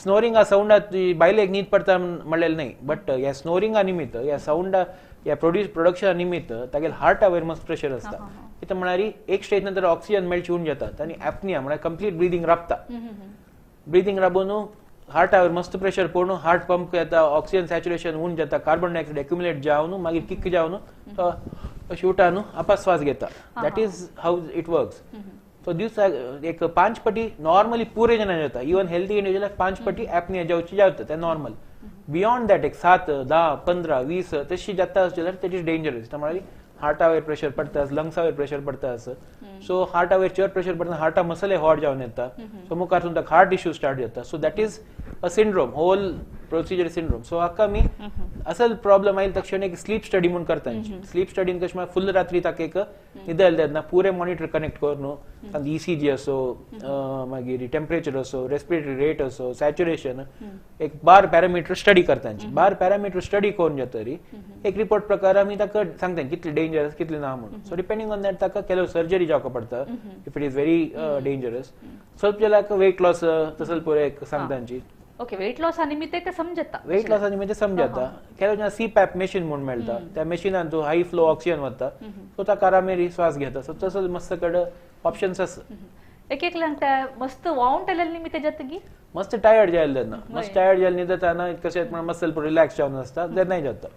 स्नोरिंगा सावंडा बायलेक न्हीद पडटा म्हणलें न्हय, बट ह्या स्नोरिंगा निमित्त, ह्या सावंडा, ह्या प्रोडक्शना निमित्त तागेले हार्टा वयर मस्त प्रेशर आसता. कितें म्हळ्यार एक स्टेज नंतर ऑक्सिजन मेळची उण जाता आनी ॲपनिया म्हळ्यार कंप्लीट ब्रिदींग राबता, ब्रिदींग राबून हार्टा वयर मस्त प्रेशर पडून हार्ट पंप येता, ऑक्सिजन सॅच्युरेशन उण जाता, कार्बन डायऑक्सायड एक्युमुलेट जावन मागीर किक जावन अशी उठा न्हू आपस श्वास घेता. That is how it works. So दिवसाक एक 5 पटी नॉर्मली पुरे जाणां जाता, इवन हेल्दी इंडिविज्युअलाक 5 पटी ॲपनिया जावची जाता ते नॉर्मल. बियॉन्ड that एक 7, 10, 15, 20 तशी जाता जाल्यार that is dangerous. म्हळ्यार हार्टा वयर प्रेशर पडटा, लंग्सा वयर प्रेशर पडटा. सो हार्टा वयर चड प्रेशर पडटा, हार्टा मसले हॉट जावन येता, सो मुखार ताका हार्ट इश्यू स्टार्ट जाता. So that is a syndrome, whole procedure syndrome. So हाका आमी असल प्रॉब्लम आयले तक्षण एक स्लीप स्टडी म्हूण करता. स्लीप स्टडीन कशें म्हळ्यार फुल रात्री ताका एक न्हिदल तेन्ना पुरे मॉनिटर कनेक्ट करून तांकां ECG असो, मागीर टेम्परेचर असो, रेस्पिरेटरी रेट असो, सॅच्युरेशन, एक 12 पॅरामिटर स्टडी करता. 12 पॅरामिटर स्टडी करून जातरी एक रिपोर्ट प्रकार आमी ताका सांगता कितले डेंजरस कितले ना म्हणून. सो डिपेंडिंग ऑन that ताका ಕೆಲವು सर्जरी जावका पडटा if it is very dangerous. ಸ್ವಲ್ಪ जाल्यार वेट लॉस तसल पुरे एक सांगता. ओके, वेट लॉस निमित्त ते समजता, वेट लॉस निमित्त समजता. ಕೆಲವು ಜನ CPAP machine म्हूण मेळटा, त्या मशीनान तूं हाय फ्लो ऑक्सिजन वता, सो ताका आरामेरी श्वास घेता. सो तसो मस्त कडेन ऑप्शन्स आसा. एक एकल्यांक ते मस्त वावंट निमित्त जाता की मस्त टायर्ड जायले तेन्ना, मस्त टायर्ड जाले न्हिदताना कशें म्हण मसल रिलॅक्स जावन आसता तेन्नाय जाता.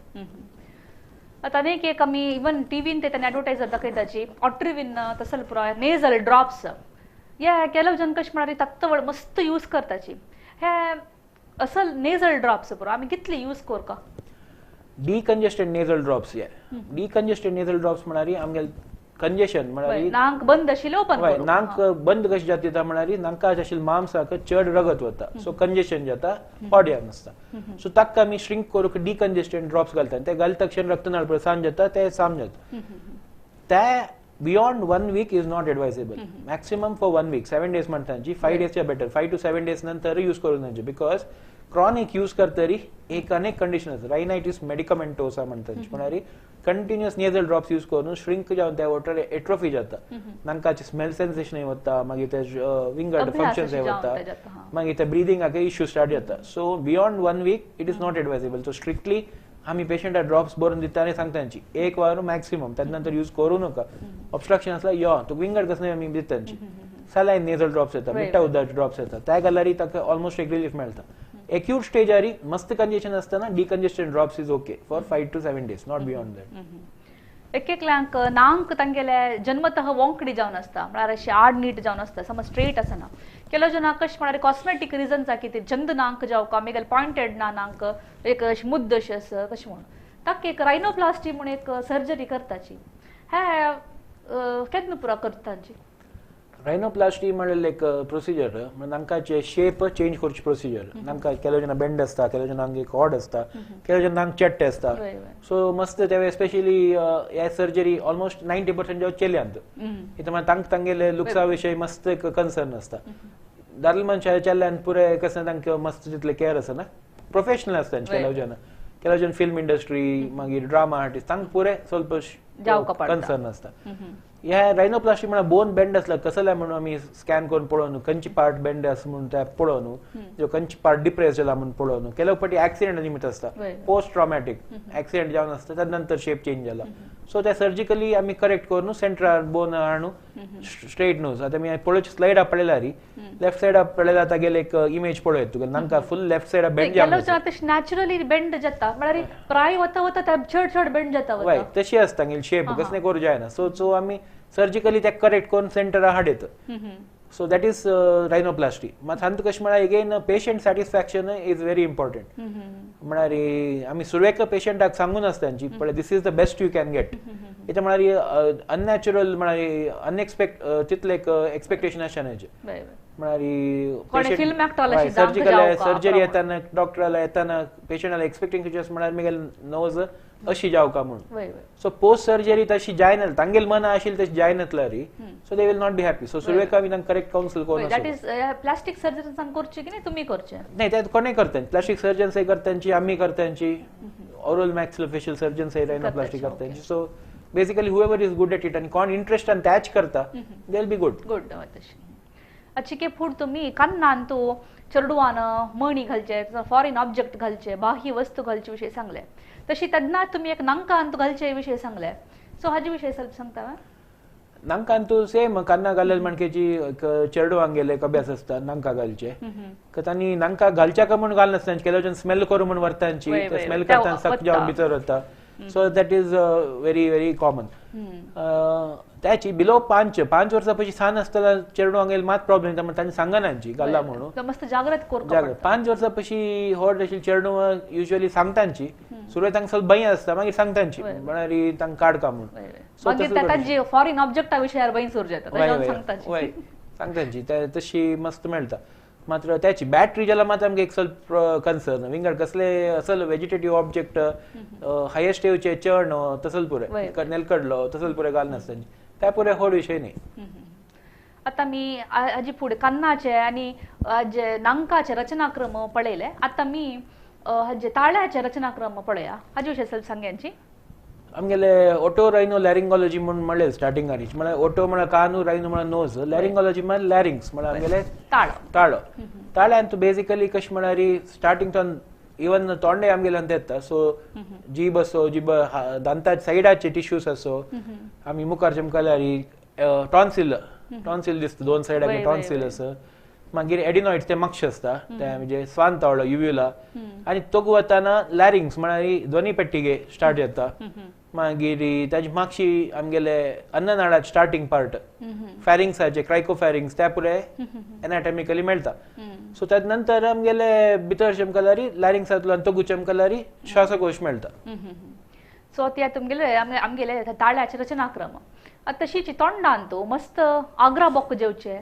आतां आनीक एक आमी इवन टिवीन ते तांणी एडवर्टायज दाखयताची ऑट्रिवीन तसल पुरो नेझल ड्रॉप्स हे ಕೆಲವು जन कशें म्हळ्यार तत्वळ मस्त यूज करताची. हे असल नेझल ड्रॉप्स पुरो आमी कितले यूज करका? डिकंजेस्टेड नेझल ड्रॉप्स, हे डिकंजेस्टेड नेझल ड्रॉप्स म्हळ्यार आमगेले कंजेशन म्हळ्यार नाक बंद आशिल्लें ओपन करूंक, नाक बंद कशें जाता म्हळ्यार नाका आशिल्ले मांसाक चड रगत वता, सो कंजेशन जाता, हॉट जावन आसता. सो ताका आमी श्रिंक करूंक डिकंजेस्टेड ड्रॉप्स घालता, ते घालता क्षण रक्तनाळ पळय सान जाता, ते साम जाता. त्या Beyond 1 week is not advisable. Maximum for 1 week 7 days म्हणतांची 5 डेजच्या बेटर, 5 to 7 days नंतर यूज करून जायचे, because chronic use करतरी एक अनेक कंडिशन आसा, रायनायटीस मेडिकमेंटोसा म्हणतांची, म्हळ्यार कंटिन्युअस नेजल ड्रॉप्स यूज करून श्रिंक जावन त्या वॉटर एट्रोफी जाता, नाकाचे स्मेल सेन्सेशन वता, मागीर ते विंगड फंक्शन्स वता, मागीर ते ब्रिदिंगाक इश्यू स्टार्ट जाता. So beyond 1 week it is not advisable. So strictly आमी पेशंटाक ड्रॉप्स बरोवन दिता आनी सांगता तांची एक वार मॅक्सिमम, त्याच नंतर यूज करू नका. ऑब्स्ट्रक्शन आसल्यार यो तुका विंगड कसले आमी दिता तांची सलायन नेजल ड्रॉप्स येता, मिठा उदकाचे ड्रॉप्स येता, त्या घाल्यार ताका ऑलमोस्ट एक रिलीफ मेळटा. एक्यूट स्टेजारी मस्त कंजेशन असताना decongestion drops is okay for 5 to 7 days, not beyond that. एक एकल्यांक नांक तांगेले जन्मतः वोंकडी जावन आसता, म्हळ्यार अशी आड नीट जावन आसता, समज स्ट्रेट आसना. ಕೆಲವು ಜನ कशें म्हळ्यार कॉस्मेटीक रिजन्स कितें चंद नांक जावका मागीर पॉयंटेड ना नांक एक अशें मुद्द अशें आसा कशें म्हणून ताका एक रायनोप्लास्टी म्हूण एक सर्जरी करताची, हे केन्ना पुरा करताची? रायनोप्लास्टी म्हणल्यार एक प्रोसिजर, नांकाचे शेप चेंज करची प्रोसिजर. नांका ಕೆಲವು ಜನ ಬೆಂಡ್ आसता, ಕೆಲವು ಜನ एक ऑड आसता, ಕೆಲವು ಜನ नांक चेट्टे आसता. सो मस्त ते स्पेशली हे सर्जरी ऑलमोस्ट 90% जावं चेल्यांत इथं मागीर तांकां तांगेले लुक्सा विशय मस्त एक कन्सर्न आसता. दादले मनशां चेल्ल्यान पुरे कशें तांकां मस्त तितले केअर आसना, प्रोफेशनल आसता ಕೆಲವು ಜನ, ಕೆಲವು ಜನ फिल्म इंडस्ट्री मागीर ड्रामा आर्टिस्ट तांकां पुरे ಸ್ವಲ್ಪ कन्सर्न आसता. ह्या रायनोप्लास्टी म्हळ्यार बोन बेंड आसला कसले म्हणून आमी स्कॅन करून पळोवन खंयची पार्ट बेंड आसा म्हणून ते पळोवन, जो खंयची पार्ट डिप्रेस जाला म्हणून पळोवन, ಕೆಲವು फावटी एक्सिडेंट निमित्त आसता, पोस्ट ट्रॉमॅटीक एक्सिडेंट जावन आसता, त्या नंतर शेप चेंज जाला. सो ते सर्जिकली आमी करेक्ट करून सेंट्रल बोन हाडून स्ट्रेट नोज. आतां आमी पळोवची स्लायड पळयल्यार लेफ्ट सायडा पळयल्यार तागेले एक इमेज पळोवं तुका नांका फुल लेफ्ट सायडा बेंड जाता, नॅचरली बेंड जाता, म्हळ्यार प्राय वता वता चड चड बेंड जाता. वय तशी आसता तांगेली शेप, कसले करूं जायना. सो सो आमी सर्जिकली ते करेक्ट करून सेंटरा हाडयत. So that is rhinoplasty. मात हातूंत कशें म्हळ्यार again patient satisfaction is very important. म्हळ्यार आमी सुरवेक पेशंटाक सांगून आसता तांची पळय this is the best you can get. इतलें म्हळ्यार अननॅचरल म्हळ्यार अनएक्सपेक्ट तितलें एक एक्सपेक्टेशन आसना हेजें. म्हळ्यार सर्जिकल सर्जरी येताना डॉक्टराला येताना पेशंटाला एक्सपेक्टेशन म्हळ्यार मागीर नोज अशी जावका म्हणून. सो पोस्ट सर्जरी तशी जायना, तांगेल मना आशिल्ली तशी जायनातल्यार so they will not be happy. So सुरवेक आमी तांकां करेक्ट कावन्सिल करून. That is plastic सर्जन्सान करचे की नाही तुमी करचे? नाही, ते कोणें करता, प्लास्टीक सर्जन्सय करतांची, आमी करतांची, oral मॅक्सिलोफेशियल सर्जन्सय रायनोप्लास्टी करतांची. So basically whoever is good at it आनी कोण इंट्रस्टान त्याच करता they will be good. Good. तशी अच्छी फूड तुम्ही कान्नान तू चेडवान मणी घालचे, फॉरेन ऑब्जेक्ट घालचे, बाह्य वस्तू घालचे विषय सांगले, तशी तेन्ना तुम्ही एक नांकान तू घालचे विषय सांगले, सो हाजे विषय ಸ್ವಲ್ಪ सांगता? नांकान तू सेम कान्ना घालेल म्हणकेची चेडवांक गेले एक अभ्यास आसता नांका घालचे, तांणी नांका घालच्या का म्हणून घालनासता, ಕೆಲವು जण स्मेल करू म्हणून व्हरतांची, स्मेल करताना सक जावन भितर वता. So that is very very common. त्याची बिलो 5 वर्सां पयशी सान आसतना चेडवांक मात प्रॉब्लेम येता म्हणून तांणी सांगना घाला म्हणून. मस्त जागृत जागृत 5 वर्सां पयशी होड आशिल्ली चेडवां युजली सांगतांची, सुरवेक तांकां ಸ್ವಲ್ಪ भंय आसता, मागीर सांगतांची म्हळ्यार तांकां काडका म्हणून. फॉरेन ऑब्जेक्टा विशयार भंय सुरू जाता, सांगतांची तशी मस्त मेळटा. मात्र त्याची बॅटरी जाला मात्र आमकां एक ಸ್ವಲ್ಪ कन्सर्न, विंगड कसले असल वेजिटेटीव ऑब्जेक्ट हायेस्ट येवचे चण तसल पुरे नेलकडलो तसल पुरे घालनासता, त्या पुरे होड विशय न्ही. आतां मी हाजी फुडें कान्नाचे आनी जे नांकाचे रचनाक्रम पळयले, आतां मी हाजे ताळ्याचे रचनाक्रम पळया, हाजे विशय ಸ್ವಲ್ಪ सांग्यांची. आमगेले ओटो रायनो लॅरिंगॉलॉजी म्हणून म्हणले स्टार्टिंग आनी, म्हळ्यार ओटो म्हळ्यार कानू, रायनो म्हळ्यार नोज, लॅरिंगॉलॉजी म्हळ्यार लॅरिंग्स म्हळ्यार आमगेले ताळो. ताळ्यान तूं बेसिकली कशें म्हळ्यार स्टार्टिंग तो इवन तोंडे आमगेले अंत येता. सो जीब असो, जीब दांताचे सायडाचे टिश्यूज असो, आमी मुखार चमकल्यार टॉन्सिल, टॉन्सिल दिसता दोन सायडाक टॉन्सिल असो, मागीर एडिनॉइड्स ते मक्ष आसता ते म्हणजे स्वान तावळो युव्युला, आनी तोग वताना लॅरिंग्स म्हळ्यार ध्वनी पेट्टिगे स्टार्ट जाता. मागीर ताजी मागशी आमगेले अन्ननाळाचे स्टार्टिंग पार्ट फॅरिंग्साचे क्रायकोफॅरिंग्स त्या पुरे एनाटॉमिकली मेळटा. सो त्याच नंतर आमगेले भितर चमकल्यार लॅरिंग्सांतल्यान तगू चमकल्यार श्वासकोश मेळटा. सो ते तुमगेले आमगेले ताळ्याचे रचनाक्रम. आतां तशीच तोंडान तूं मस्त आग्रा बोक जेवचे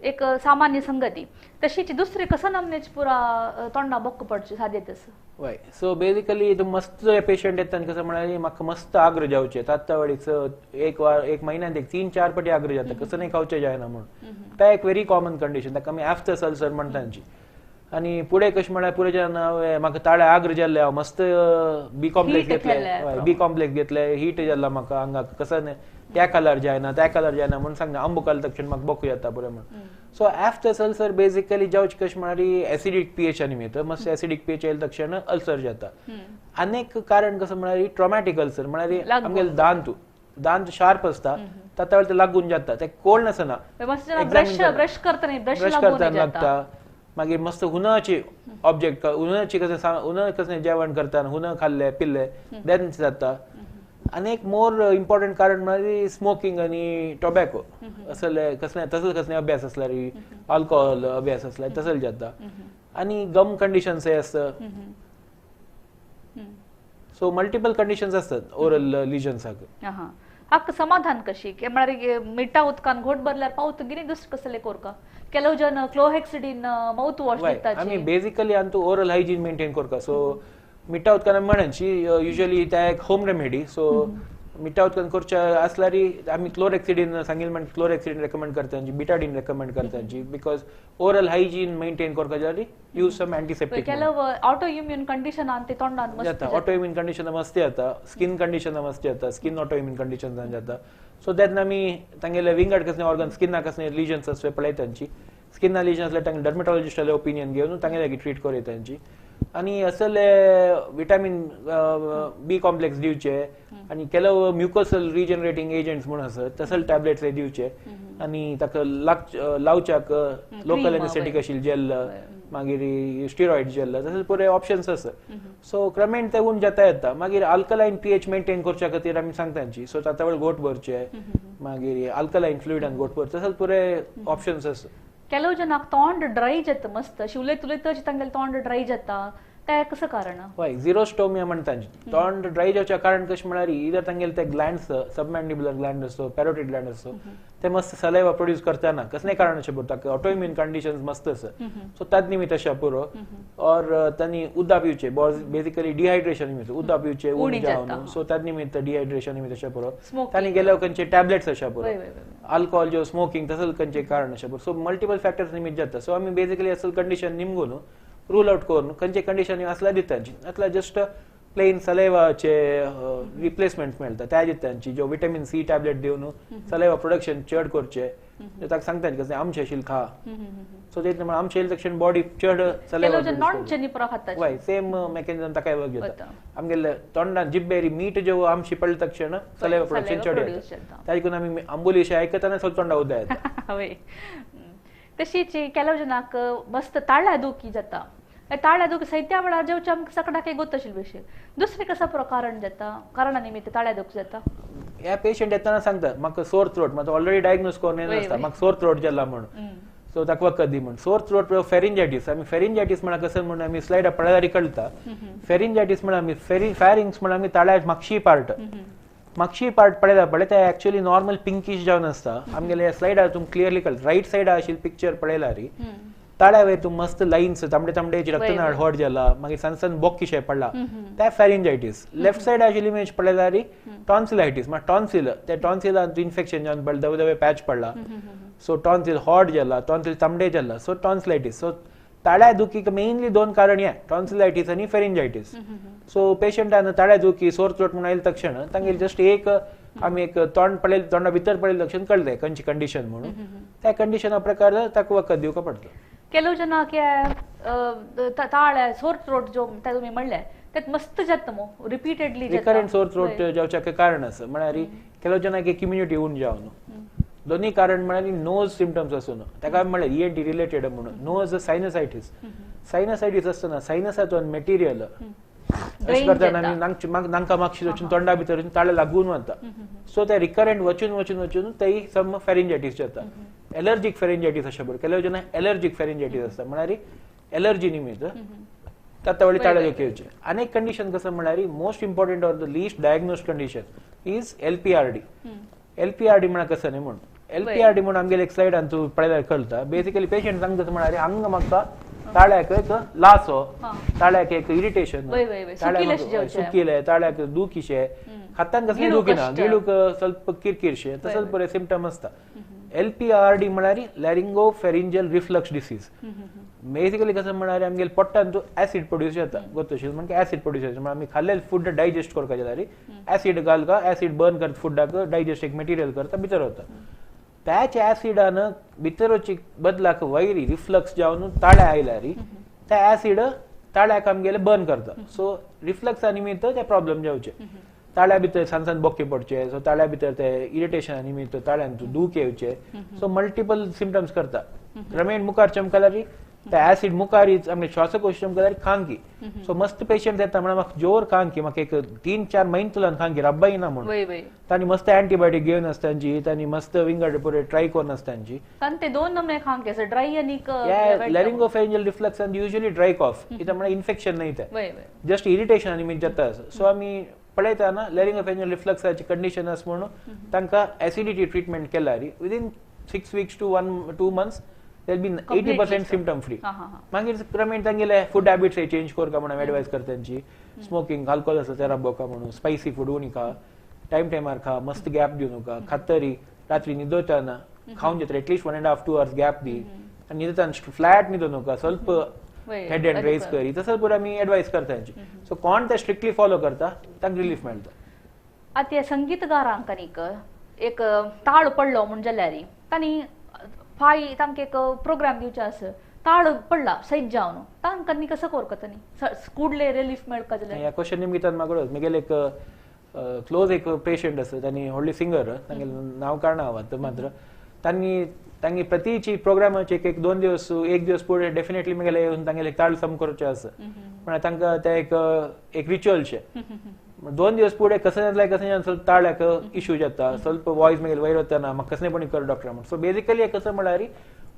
एक सामान्य संगती, तशीच दुसरे कसं नमनेच पुरा तोंडा बोक्क पडचे सादे तसं. वय, सो बेसिकली तूं मस्त पेशंट येता कसं म्हळ्यार म्हाका मस्त आग्रो जावचे तात्तावडीच एक वार एक म्हयन्यात एक 3-4 पटी आग्रो जाता, कसं नाही खावचे जायना म्हणून. त्या एक व्हेरी कॉमन कंडिशन, ताका आमी एफ्थस अल्सर म्हणटा. आनी फुडें कशें म्हळ्यार पुरें म्हाका ताळे आग्र जाल्ले, हांव मस्त बी कॉम्प्लेक्स घेतले, बी कॉम्प्लेक्स घेतले, हीट जाल्ला म्हाका आंगाक, कसं त्या कलर जायना त्या कलर जायना म्हणून सांगना, आंबो खाल तक्षण म्हाका बोको जाता बरें म्हणून. सो एफ्थस अल्सर बेसिकली जावचे कशें म्हळ्यार एसिडीक पीएच निमित्त, मस्त एसिडीक पीएच येयले तक्षण अल्सर जाता. आनी एक कारण कसं म्हळ्यार ट्रॉमॅटीक अल्सर, म्हळ्यार आमगेले दांत दांत शार्प आसता ताता वेळ ते लागून जाता, ते कोल्ड नासना, ब्रश करतना लागता. मागीर मस्त हुनाची ऑब्जेक्ट, हुनाची कसं हुना कसं जेवण करताना हुना खाल्ले पिल्ले then जाता. आनी एक मोर इम्पॉर्टंट कारण म्हळ्यार स्मोकिंग आनी टोबॅको असले कसले तसले कसले अभ्यास आसल्यार, अल्कोहोल अभ्यास आसल्यार तसले जाता. आनी गम कंडिशन्स आसता. सो मल्टिपल कंडिशन्स असतात ओरल लिजन्साक. हाका समाधान कशी म्हळ्यार मिठा उदकान घोट भरल्यार पावत गिनी दुसरें कसले कोरका, ಕೆಲವು ಜನ ಕ್ಲೋಹೆಕ್ಸಿಡಿನ್ ಮೌತ್ ವಾಶ್ दितात. आमी बेसिकली आमचो ओरल हायजीन मेंटेन करता. सो मिठा उदकान म्हणची युजली त्या एक होम रेमेडी. सो मिठा उदकान करच्या आसल्यार आमी क्लोरेक्सिडीन सांगिल म्हण क्लोरेक्सिडीन रेकमेंड करता, बिटाडीन रेकमेंड करता, because oral hygiene maintain करता जाल्यार यूज सम अँटीसेप्टिक. ಕೆಲವು ऑटो इम्यून कंडिशन आनी तोंडान मस्त जाता, ऑटो इम्यून कंडिशन मस्ती जाता, स्किन कंडिशन मस्ती जाता, स्किन ऑटो इम्यून कंडिशन जाता. सो तेन्ना आमी तांगेले विंगड कसले ऑर्गन स्किना कसले लिजन्स आसले पळयता तांची, स्किना लिजन आसल्यार तांगे डर्मेटॉलॉजिस्टाले ओपिनियन घेवन तांगे लागीं ट्रीट करता तांची. आनी असले विटामीन बी कॉम्प्लेक्स दिवचे आनी ಕೆಲವು म्युकोसल रिजनरेटींग एजंट्स म्हणून आसत तसले टॅबलेट्स दिवचे आनी ताका लावच्याक लोकल एनेस्थेटीक आशिल्ले जेल, मागीर स्टिरॉयड जेल, तसले पुरे ऑप्शन्स आसत. सो क्रमेण ते उण जाता येता. मागीर अल्कलायन पीएच मेंटेन करच्या खातीर आमी सांगता तांची, सो ताता वेळ गोट भरचे, मागीर अल्कलायन फ्लुइडान गोट भरचे, तसले पुरे ऑप्शन्स आसत. ಕೆಲವು ಜನ तोंड ड्राय जाता मस्त अशी उलयत उलयतच तांगेले तोंड ड्राय जाता, ते कसं कारण? हय, झिरोस्टोमिया म्हणटा. तोंड ड्राय जावचें कारण कशें म्हळ्यार इदर तांगेले ते ग्लँड्स, सबमॅन्डिब्युलर ग्लँड असो, पॅरोटीड ग्लँड असो, ते मस्त सलायवा प्रोड्यूस करताना कसलें कारण अशें पुरो, ताका ऑटो इम्यून कंडिशन्स मस्त आसा. सो ताज निमित्त अशें पुरो. और तांणी उदक पिवचें, बेसिकली डिहायड्रेशन निमित्त उदक पिवचें उणी जावन, सो ताज निमित्त डिहायड्रेशन निमित्त अशें पुरो. तांणी गेल्या खंयचे टॅबलेट्स अशें पुरो, अल्कोहोल जो स्मोकिंग तसले खंयचे कारण अशें पुरो. सो मल्टिपल फॅक्टर्स निमित्त जाता. सो आमी बेसिकली असल कंडिशन निमगून रूल आउट करून खंयचे कंडिशन आसल्यार दिता तांची, नासल्यार जस्ट प्लेन सलायवाचे रिप्लेसमेंट मेळटा त्या दिता तांची, जो विटामीन सी टॅबलेट दिवन सलायवा प्रोडक्शन चड करचे, ताका सांगता कशें आमशेशील खा. सो ते आमशेल तक्षण बॉडी चड सलायवा. हय, सेम मेकॅनिझम ताका वर्क जाता. आमगेले तोंडान जिब्बेरी मीठ जो आमशी पडले तक्षण सलायवा प्रोडक्शन चड येता, ताका आमी आंबोली अशें आयकतना सगळें तोंडा उदक येता. हय, तशीच ಕೆಲವು ಜನಕ್ಕೆ मस्त ताळ्या दुखी जाता, ताळ्या दुखी सैत्या वेळार जेवचे आमकां सकडाक गोत आशिल्ले भशेन, दुसरें कसं पुरो कारण जाता, कारणा निमित्त ताळ्या दुखी जाता. ह्या पेशंट येतना सांगता म्हाका सोर थ्रोट, म्हाका ऑलरेडी डायग्नोज करून येना, म्हाका सोर थ्रोट जाला म्हणून, सो ताका वखद दी म्हणून. सोर थ्रोट फेरिंजायटीस, आमी फेरिंजायटीस म्हळ्यार कसं म्हणून आमी स्लायड पळयल्यार कळटा. फेरिंजायटीस म्हळ्यार आमी फॅरिंग्स म्हळ्यार आमी ताळ्या मागशी पार्ट, मागशी पार्ट पळयता पळय ते एक्चुअली नॉर्मल पिंकीश जावन आसता. आमगेले स्लायडार तुमकां क्लियरली कळटा, रायट सायडा आशिल्ली पिक्चर पळयल्यार ताळ्या वयर तूं मस्त लायन्स तांबडे तांबडे रक्तनाळ हॉट जाला, मागीर सान सान बोक्किशे पडला, त्या फेरिंजायटीस. लेफ्ट सायड आशिल्ली इमेज पळयल्यार टॉन्सिलायटीस, मागीर टॉन्सिल, त्या टॉन्सिलान इन्फेक्शन जावन पडलें, धवे धवे पॅच पडला, सो टॉन्सिल हॉट जाला, टॉन्सिल तांबडे जाला, सो टॉन्सिलायटीस. सो ताळ्या दुखीक मेनली दोन कारण हे, टॉन्सिलायटीस आनी फेरिंजायटीस. सो पेशंटान ताळ्या दुखी सोर थ्रोट म्हणून आयले तक्षण तांगेले जस्ट एक आमी एक तोंड पळयलें, तोंडा भितर पळयलें तक्षण कळलें खंयची कंडिशन म्हणून, त्या कंडिशना प्रकार ताका वखद दिवका पडटा. ಕೆಲವು ಜನಕ್ಕೆ ताळ्या सोर थ्रोट जो तुमी म्हणलें त्यात मस्त जाता मो रिपीटेडली रिकरंट सोर थ्रोट जावच्याक कारण आसा, म्हळ्यार ಕೆಲವು ಜನಕ್ಕೆ इम्युनिटी उण जावन, दोन्ही कारण म्हळ्यार नोज सिमटम्स आसून ताका म्हळ्यार ईएनटी रिलेटेड म्हणून नोज सायनसायटीस. सायनसायटीस आसतना सायनसाचो मटेरियल अशें करतना आमी नांका मागशी वचून तोंडा भितर ताळे लागून वता, सो ते रिकरंट वचून वचून वचून तेय सम फेरिंजायटीस जाता. एलर्जीक फेरिंजायटीस अशें बरें, ಕೆಲವು जन एलर्जीक फेरिंजायटीस आसता, म्हळ्यार एलर्जी निमित्त ताता वळी ताळे दुखी येवचे. आनी एक कंडिशन कसं म्हळ्यार most important or the least diagnosed condition is LPRD. LPRD म्हळ्यार कसं न्ही म्हणून, एलपीआरडी म्हणून आमगेले एक स्लायडान तूं पळयल्यार कळटा. बेसिकली पेशंट सांगता म्हळ्यार हांगा म्हाका ताळ्याक एक लासो, ताळ्याक एक इरिटेशन, सुकिले ताळ्याक दुखीशे, हातान कसले दुखी ना, गिळूक ಸ್ವಲ್ಪ ಕಿರ್ಕಿರ್ಶೆ, तसंच बरे सिमटम असता. LPRD म्हळ्यार लॅरिंगो फेरिंजल रिफ्लक्स डिसीज. बेसिकली कसं म्हळ्यार आमगेले पोटान ऍसिड प्रोड्यूस जाता, गोतशील म्हणजे ऍसिड प्रोड्यूस जाता, आमी खाल्लेले फूड डायजेस्ट करपाक जाल्यार ऍसिड घालका, ऍसिड बर्न करता फुडाक, डायजेस्ट एक मटेरियल करता भितर वता. त्याच ऍसिडान भितर वची बदलाक वैरी रिफ्लक्स जावन ताळ्या आयल्यार त्या ऍसिड ताळ्याक आमगेले बर्न करता. सो रिफ्लक्सा निमित्त ते प्रॉब्लेम जावचे, ताळ्या भितर सान सान बोके पडचे, सो ताळ्या भितर ते इरिटेशना निमित्त ताळ्यान दूख येवचे, सो मल्टिपल सिमटम्स करता. क्रमेण मुखार चमकल्यार त्या ऍसिड मुखारीच आमगे श्वासकोश चमकल्यार खांकी. सो मस्त पेशंट येता म्हणून म्हाका जोर खांकी, म्हाका एक 3-4 म्हयने तुलान खांकी रब्बाय ना म्हणून, तांणी मस्त अँटीबायोटीक घेवन आसतांची, तांणी मस्त विंगड पुरे ट्राय करून आसतांची. ते दोन नमने खांकी आसा, ड्राय आनी लॅरिंगोफेरिंजल रिफ्लक्स आनी युजली ड्राय कॉफ, इथं म्हणल्यार इन्फेक्शन नाही ते, जस्ट इरिटेशन निमित्त जाता. सो आमी पळयतना लॅरिंगोफेरिंजल रिफ्लक्साची कंडिशन आसा म्हणून तांकां एसिडिटी ट्रिटमेंट केल्यार within 6 weeks to 1-2 months there will be 80% symptom free. मागीर क्रमेण तांगेले फूड हॅबिट्स चेंज करका म्हणून एडवायस करता तांची, स्मोकिंग अल्कोहोल आसा ते राबोवका म्हणून, स्पायसी फूड उणी खा, टायम टायमार खा, मस्त गॅप दिवं नका, खातरी रात्री न्हिदोतना खावन जाता एटलिस्ट 1.5-2 आवर्स गॅप दी, आनी न्हिदताना फ्लॅट न्हिदो नका, ಸ್ವಲ್ಪ हेड एंड रेज करी, तसंच पुरो आमी एडवायस करता तांची. सो कोण ते स्ट्रिक्टली फॉलो करता तांकां रिलीफ मेळटा. आतां ह्या संगीतकारांक आनीक एक ताळ पडलो म्हूण जाल्यार तांणी फाय तांकां एक प्रोग्राम दिवचे आसा, ताळ पडला सैज जावन तांकां न्ही कसो करता तांणी कुडले रिलीफ मेळका जाल्यार? ह्या क्वेश्चन निमगितान म्हाका म्हगेले एक क्लोज एक पेशंट आसा, तांणी व्हडली सिंगर, तांगेलें नांव काडना हांव आतां मात्र, तांणी तांगे प्रतीची प्रोग्रामाचे एक 2 दिवस 1 दिवस पुढे डेफिनेटली म्हगेले येवन तांगेले ताळ सम करचे आसा, म्हळ्यार तांकां ते एक एक रिच्युअलशे. 2 दिवस पुढे कसं जातलें कसं जालें ಸ್ವಲ್ಪ ताळ्याक इश्यू जाता, ಸ್ವಲ್ಪ वॉयस मागीर वयर वतना म्हाका कसलें पण कर डॉक्टर म्हणून. सो बेसिकली कसं म्हळ्यार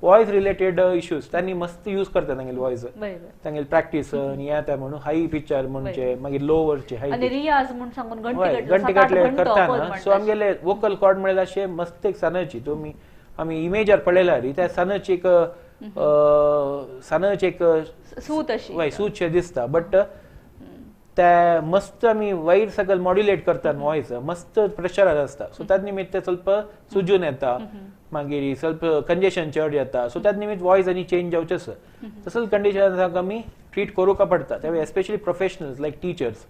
वॉयस रिलेटेड इश्यूज तांणी मस्त यूज करता तांगेले वॉयस, तांगेले प्रॅक्टीस आनी येता म्हणून हाय पिचार म्हणचे, मागीर लोवरचे हाय रियाज म्हूण सांगून घंटे घातले करताना. सो आमगेले वोकल कॉर्ड म्हळ्यार अशें मस्त एक सनची तुमी आमी इमेजार पळयल्यार त्या सनची एक सनची एक सूत अशी वय सूतशें दिसता, बट त्या मस्त आमी वयर सकल मॉड्युलेट करतात वॉयस, मस्त प्रेशरार आसता. सो त्याच निमित्त ಸ್ವಲ್ಪ सुजून येता, मागीर ಸ್ವಲ್ಪ कंजेशन चड येता, सो त्याच निमित्त वॉयस आनी चेंज जावचें आसा. तसंच कंडिशन आमी ट्रीट करूंक पडटा. त्यावेळी एस्पेशली प्रोफेशनल्स लायक टिचर्स,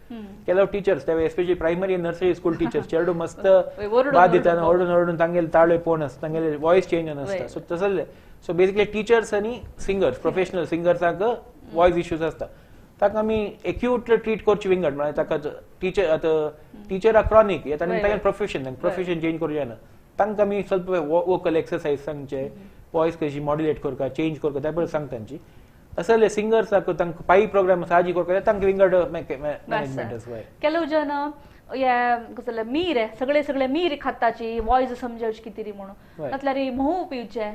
ಕೆಲವು टीचर्स त्यावेळी एस्पेशली प्रायमरी आनी नर्सरी स्कूल टिचर्स चेडू मस्त वाद दितना ओरडून ओरडून तांगेले ताळे पोवन आसता, तांगेले वॉयस चेंज जावन आसता. सो तसले सो बेसिकली टिचर्स आनी सिंगर्स, प्रोफेशनल सिंगर्सांक वॉयस इश्यूज आसता, ताका आमी एक्यूट ट्रीट करची विंगड, म्हळ्यार ताका टिचर आतां टिचराक क्रॉनीक येता आनी तांगेलें प्रोफेशन, प्रोफेशन चेंज करूं जायना, तांकां आमी ಸ್ವಲ್ಪ वोकल एक्सरसाइज सांगचे, वॉयस कशी मॉड्युलेट करका, चेंज करका, त्या बरें सांगता तांची. असले सिंगर्साक तांकां पाई प्रोग्राम साजी करका, तांकां विंगड मॅनेजमेंट आसा. ಕೆಲವು ಜನ कसले मीर सगळे सगळे मीर खाताची वॉयस समजावची कितें म्हणून, नातल्यार म्होंव पिवचे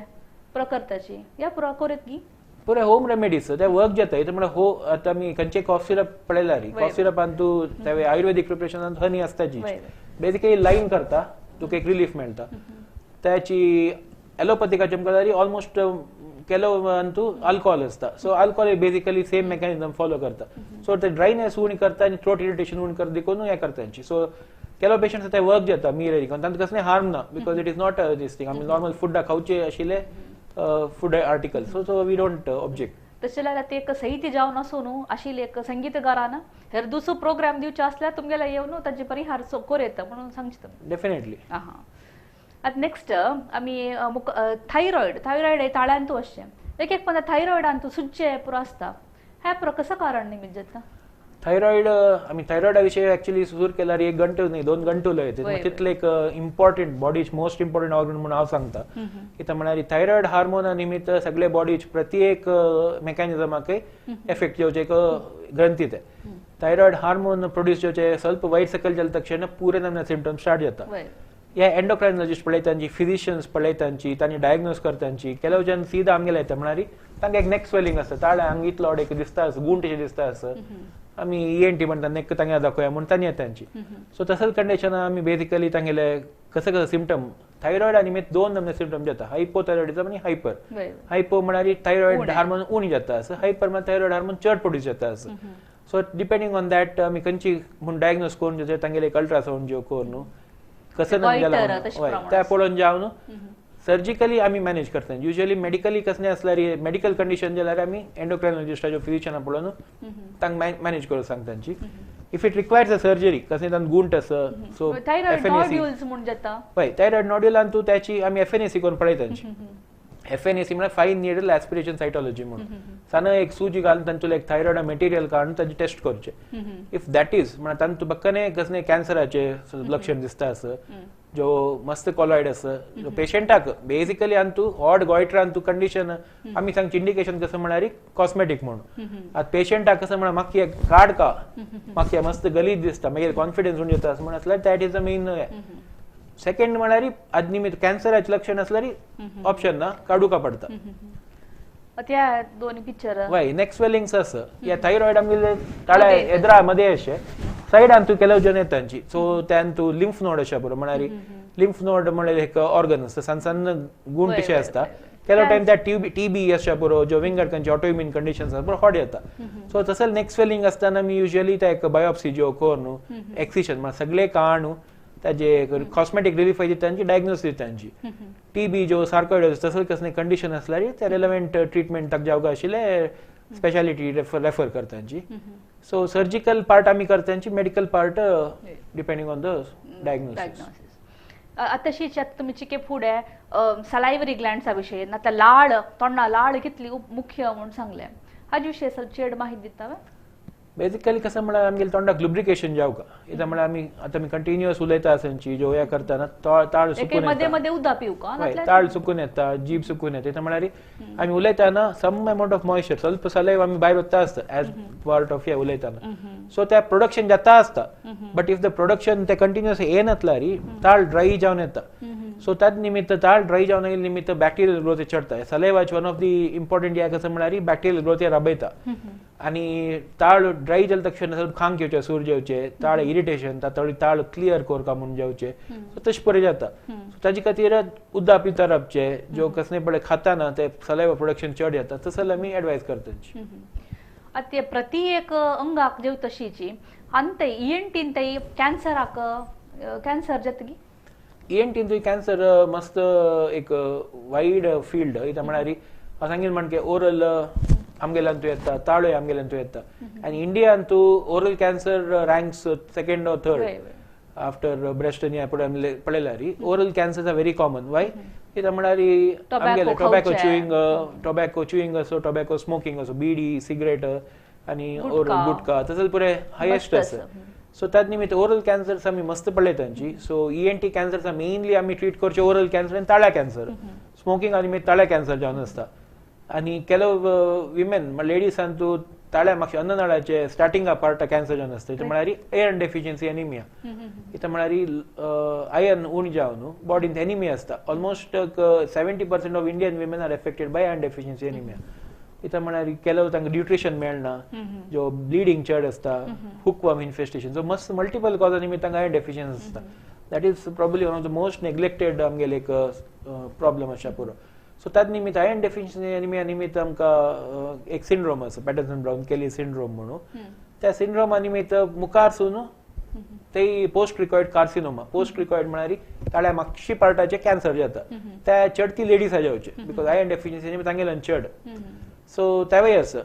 प्रकर्ताची ह्या पुरा कोरेत गी पुरे होम रेमेडीज ते वर्क जाता. इथं म्हळ्यार हो आतां आमी खंयचे कॉफ सिरप पळयल्यार कॉफ सिरपान तूं ते आयुर्वेदीक प्रिपरेशनान हनी आसताची, बेसिकली लायन करता तुका एक रिलीफ मेळटा. त्याची एलोपॅथिकाचे चमकल्यार ऑलमोस्ट ಕೆಲವು ಅಂತೂ ಆಲ್ಕೋಹಾಲ್ आसता, so alcohol basically same mechanism follow करता. सो ते ड्रायनेस उणी करता आनी थ्रोट इरिटेशन उणी करता देखून हें करता तांची. सो ಕೆಲವು पेशंट्स ते वर्क जाता मीर देखून तांकां कसलें हार्म ना, because it is not this thing. आमी नॉर्मल फुडाक खावचे आशिल्ले food article, so so we don't object. तशें जाल्यार ते एक सहित जावन आसूं न्हू आशिल्ले एक संगीतकारान हेर दुसरो प्रोग्राम दिवचे आसल्यार तुमगेले येवन तांचे परिहार कोर येता म्हणून सांगचे तुमी. डेफिनेटली. आं आतां नेक्स्ट आमी थायरॉयड, थायरॉयड हे ताळ्यांतू आसचें, एक एक पण थायरॉयडांतू सुजचे पुरो आसता, हें पुरो कसो कारण निमित्त जाता? थायरॉयड आमी थायरॉयडा विशयी एक्चुअली सुरू केल्यार 1 घंटो न्ही 2 घंटो उलयता, तितले एक important bodies most important organ म्हणून हांव सांगता. कित्याक म्हळ्यार थायरॉयड हार्मोना निमित्त सगळे बॉडीज प्रति एक मेकॅनिजमाक एफेक्ट येवचे एक ग्रंथी ते थायरॉयड हार्मोन प्रोड्यूस जावचे ಸ್ವಲ್ಪ वयर सकयल जाले तक्षण पुरे नमने सिमटम स्टार्ट जाता. ह्या एंडोक्रायनॉलॉजिस्ट पळयतांची, फिजिशियन्स पळयतांची, तांणी डायग्नोज करतांची. ಕೆಲವು जन सीधा आमगेले येता म्हळ्यार तांकां एक नेक स्वेलिंग आसता, ताळ्या हांगा इतलो व्हड एक दिसता आसा, गुंट अशें दिसता आसा, आमी ENT म्हणटा नेक तांगे दाखोवया म्हूण तांणी येता तांची. सो तसंच कंडिशन आमी बेसिकली तांगेले कसं कसं सिमटम थायरॉइड निमित्त दोन नमूने सिम्टम जाता, हायपोथायरॉइडिझम आनी हायपर. हायपो म्हळ्यार थायरॉइड हार्मोन उणी जाता आसा, हायपर म्हळ्यार थायरॉइड हार्मोन चड प्रोड्यूस जाता आसा. सो डिपेंडींग ऑन that आमी खंयची म्हूण डायग्नोज करून जाता, तांगेले एक अल्ट्रासावंड ज्यो करून कसं जाला त्या पळोवन जावन सर्जिकली आमी मॅनेज करता. युजली मेडिकली कसलें आसल्यार मेडिकल कंडिशन जाल्यार आमी एंडोक्रायनॉलॉजिस्टाच्यो फिजिशियना पळोवन तांकां मॅनेज करूंक सांगता तांची. If it requires a surgery कसलें तांकां गुंट आसा, सो थायरॉइड नॉड्युल्स म्हूण जाता, हय थायरॉइड नॉड्युलान तूं त्याची आमी एफएनएसी करून पळयता तांची. एफएनएसी म्हळ्यार फायन निडल एस्पिरेशन सायटॉलॉजी म्हणून साना एक सुजी घालून तांतून एक थायरॉइड मटेरियल काडून ताची टेस्ट करचे. If that is म्हळ्यार तांतून बक्कने कसलें कॅन्सराचे लक्षण दिसता आसा, जो मस्त कॉलॉइड आसा जो पेशंटाक बेसिकली आनी तूं हॉट गॉयट्रान तूं कंडिशन आमी सांगचे इंडिकेशन कसं म्हळ्यार कॉस्मेटीक म्हणून. आतां पेशंटाक कसं म्हळ्यार म्हाका काड का म्हाका मस्त गलीज दिसता मागीर कॉन्फिडन्स उण जाता असं म्हण आसल्यार that is the main. Second म्हळ्यार आज निमित्त कॅन्सराचे लक्षण आसल्यार ऑप्शन ना काडूका पडटा. त्या दोन पिक्चर वय नेक स्वेलिंग्स आसा, या थायरॉइड आमगेले ताळ्या एदरा मध्ये अशे सायडान तूं केलो जन तांची. सो त्यान तूं लिम्फ नोड अशा बरो म्हळ्यार लिम्फ नोड म्हळ्यार एक ऑर्गन आसता, सान सान गुंठ अशे आसता. केलो टायम त्या टीबी अशा बरो ज्यो विंगड खंयचे ऑटोइम्यून कंडिशन्स आसा बरो हॉट येता. सो तसं नेक स्वेलिंग आसतना आमी युजली त्या एक बायोप्सी ज्यो करून एक्सिशन म्हळ्यार सगळे काणू ताजे कॉस्मेटीक रिलीफ दिता तांची, डायग्नोसिस दिता तांची. टीबी ज्यो सार्कोइड तसं कसलें कंडिशन आसल्यार ते रेलेवंट ट्रिटमेंट ताका जावंक आशिल्ले स्पेशालिटी रेफर करता तांची. सो सर्जिकल पार्ट आमी करता तांची, medical part depending on the diagnosis. तशीच आतां तुमी चिके फुडें सलायवरी ग्लँड्सा विशयी ना लाळ तोंडा लाळ कितली मुख्य म्हूण सांगलें, हाजे विशयी चड माहिती दिता? बेसिकली कसं म्हळ्यार आमगेले तोंडाक लुब्रिकेशन जावका इता म्हळ्यार आमी आतां आमी कंटिन्युअस उलयता आसची ज्यो हें करतना ताळ सुकून मध्ये मध्ये उदक पिवका, ताळ सुकून येता, जीब सुकून येता. म्हळ्यार आमी उलयतना सम अमाउंट ऑफ मॉइश्चर ಸ್ವಲ್ಪ सलाइव आमी भायर वता आसता एज पार्ट ऑफ हे उलयतना. सो त्या प्रोडक्शन जाता आसता, बट if the production ते कंटिन्युअस येनातल्यार ताळ ड्राय जावन येता. सो त्याच निमित्त ताळ ड्राय जावन येयले निमित्त बॅक्टेरियल ग्रोथ चडटा. सलाइवाचे वन ऑफ the important हे कसं म्हळ्यार बॅक्टेरियल ग्रोथ राबयता आनी ताळ ड्राय जाले तक्षण खांक येवचे, सूर जेवचे, ताळ इरिटेशन, ताळ क्लियर करका म्हूण जेवचे, सो तशें परे जाता. सो ताजे खातीर उदक पिता रावचे, ज्यो कसलें पळय खाताना ते सलाइवा प्रोडक्शन चड येता, तसं आमी एडवायज करता. आतां ते प्रति एक अंगाक जेव तशीची आनी ते इएनटीन ते कॅन्सराक कॅन्सर जातगी? इएनटीन कॅन्सर मस्त एक वायड फिल्ड. इता म्हळ्यार हांव सांगीन म्हणजे ओरल आमगेल्यान तूं येता, ताळो आमगेल्यान तूं येता. आनी इंडियान तूं oral cancer ranks second or third after breast आनी पळयल्यार oral cancers are very common. Why? कित्याक म्हळ्यार आमगेले टोबॅको च्युईंग, टोबॅको च्युईंग असो, टोबॅको स्मोकिंग असो, बिडी, सिगरेट आनी ओरल गुटखा तसं पुरे हायेस्ट आसा. सो त्याच निमित्त ओरल कॅन्सर्स आमी मस्त पळयता तांची. सो इएनटी कॅन्सर्स मेनली आमी ट्रीट करचे ओरल कॅन्सर आनी ताळ्या कॅन्सर. स्मोकिंग आनी ताळ्या कॅन्सर जावन आसता. आनी ಕೆಲವು विमेन लेडीसान तूं ताळ्या मातशे अन्ननाळाचे स्टार्टिंगा पार्ट कॅन्सर जावन आसता. इथं म्हळ्यार आयर्न डेफिशियन्सी एनिमिया. इथं म्हळ्यार आयर्न उण जावन बॉडीन एनिमिया आसता. Almost 70% of Indian women are affected by iron deficiency anaemia. इथं म्हळ्यार ಕೆಲವು तांकां न्यूट्रिशन मेळना, जो ब्लिडींग चड आसता, हुकवर्म इन्फेस्टेशन, सो मस्त मल्टिपल कॉजा निमित्त तांकां आयर्न डेफिशियन्सी आसता. That is probably one of the most neglected आमगेले एक प्रॉब्लम आसा पुरो. सो त्याच निमित्त आयर्न डेफिशियन्सी एनिमिया निमित्त आमकां एक सिंड्रोम आसा, पॅटर्सन ब्रावन केली सिंड्रोम म्हणून. त्या सिंड्रोमा निमित्त मुखार सून ते post cricoid carcinoma. Post cricoid म्हळ्यार ताळ्या मागशी पार्टाचे कॅन्सर जाता, त्या चडती लेडीज जावचे because iron deficiency निमित्त तांगेल्यान चड. सो तेवूय आसा.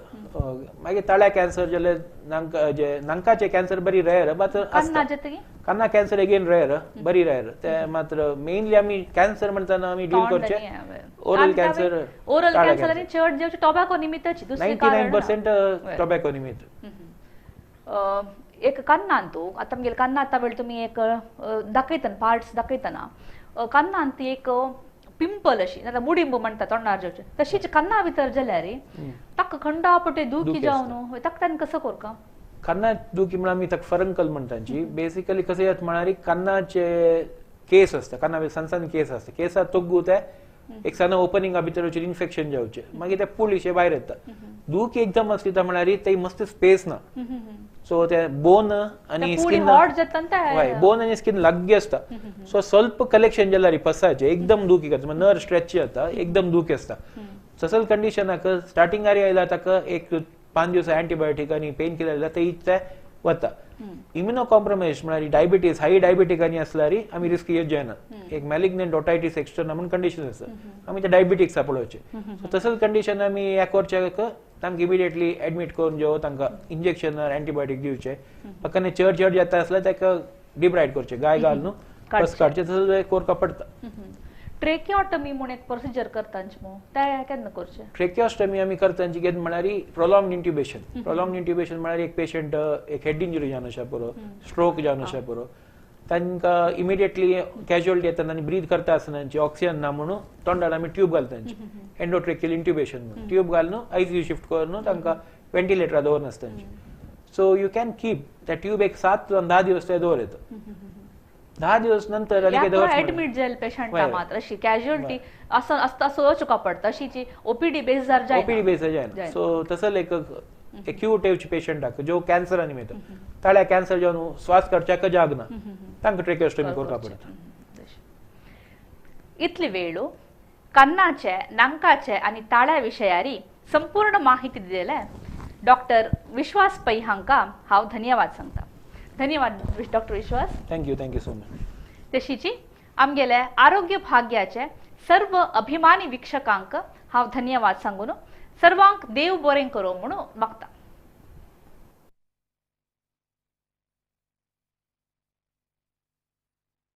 मागीर ताळ्या कॅन्सर जाल्यार नांका, नांकाचे कॅन्सर बरी रेयर मात्र आसता. कान्ना कॅन्सर अगेन रेयर, बरी रेयर. ते मात्र मेनली आमी कॅन्सर म्हणताना आमी डील करचे ओरल कॅन्सर. ओरल कॅन्सर आनी चड जेवचे टोबॅको निमित्तच, 99% टोबॅको निमित्त. एक कान्नान तूं आतां आमगेले कान्ना आतां वेळ तुमी एक दाखयतना पार्ट्स दाखयतना कान्नान ती एक पिंपल अशी नाल्यार मुडिंब म्हणटा तोंडार जेवचे तशीच कान्ना भितर जाल्यार ताका खंडापटे दुखी जावन ताका तांकां कसो करका? कान्ना दुखी म्हळ्यार आमी ताका फरंकल म्हणटा. बेसिकली कशें जाता म्हळ्यार कान्नाचे केस आसता, कान्ना सान सान केस आसता, केसा तोग्गू ते एक सान ओपनिंगा भितर वचून इन्फेक्शन जावचे, मागीर ते पुलिशे भायर येता. दुखी एकदम आसली म्हळ्यार ते मस्त स्पेस ना, सो ते बोन आनी स्किन बोन आनी स्किन लागीं आसता. सो स्वल्प कलेक्शन जाल्यार पसाचे एकदम दुखी करता, नर्व स्ट्रेच जाता, एकदम दुखी आसता. तसंच कंडिशनाक स्टार्टिंगार आयला ताका एक 5 दिवस अँटीबायोटीक आनी पेन किलर दिला ते ते वता. इम्युनो कॉम्प्रोमायज म्हळ्यार डायबिटीज, हाय डायबिटीक आनी असल्यार आमी रिस्क घेत जायना. एक मॅलिग्नंट ओटायटीस एक्सटर्ना म्हणून कंडिशन आसा, आमी ते डायबिटीक पळोवचे. सो तसंच कंडिशन आमी ह्या करच्याक तांकां इमिडिएटली एडमीट करून जेव, तांकां इंजेक्शन अँटीबायोटीक दिवचे. पक्काने चड चड जाता आसल्यार ताका डिब्रायड करचे, गाय घालून बस काडचे, तसं कोरका पडटा. ट्रेकियोटमी म्हणून एक प्रोसिजर करतांच मो, ते केन्ना करचे? ट्रेकियोस्टमी आमी करतांची कितें म्हळ्यार प्रोलॉंग इंट्युबेशन. प्रोलॉंग इंट्युबेशन म्हळ्यार एक पेशंट एक हेड इंजुरी जावन आसा पुरो, स्ट्रोक जावन आसा पुरो, तांकां इमिडिएटली कॅज्युअलिटी येता आनी ब्रीद करता आसतना ऑक्सिजन ना म्हणून तोंडार आमी ट्यूब घालता, एंडोट्रेकियल इंट्युबेशन म्हणून ट्यूब घालून आयसीयू शिफ्ट करून तांकां व्हेंटिलेटरार दवरना आसता. सो you can keep त्या ट्यूब एक 7 ते 10 दिवस ते दवर येता. 10 दिवस नंतर एडमिट जायल पेशंट मात्र अशी कॅज्युअलिटी असं असं चुका पडता, अशी ओपीडी बेस जायना, ओपीडी बेस जायना. सो तसं एक एक्यूट एवची पेशंटाक जो कॅन्सर आनी मेळटा, ताळ्या कॅन्सर जावन श्वास काडच्याक जागना, तांकां ट्रेकियोस्टमी करपा पडटा. इतली वेळ कन्नाचे, नांकाचे आनी ताळ्या विशयारी संपूर्ण माहिती दिले डॉक्टर विश्वास पै हांकां हांव धन्यवाद सांगता. धन्यवाद doctor Vishwas. Thank you, thank you so much. तशीची आमगेले आरोग्य भाग्याचे सर्व अभिमानी वीक्षकांक हांव धन्यवाद सांगून सर्वांक देव बरें करूं म्हणून मागता.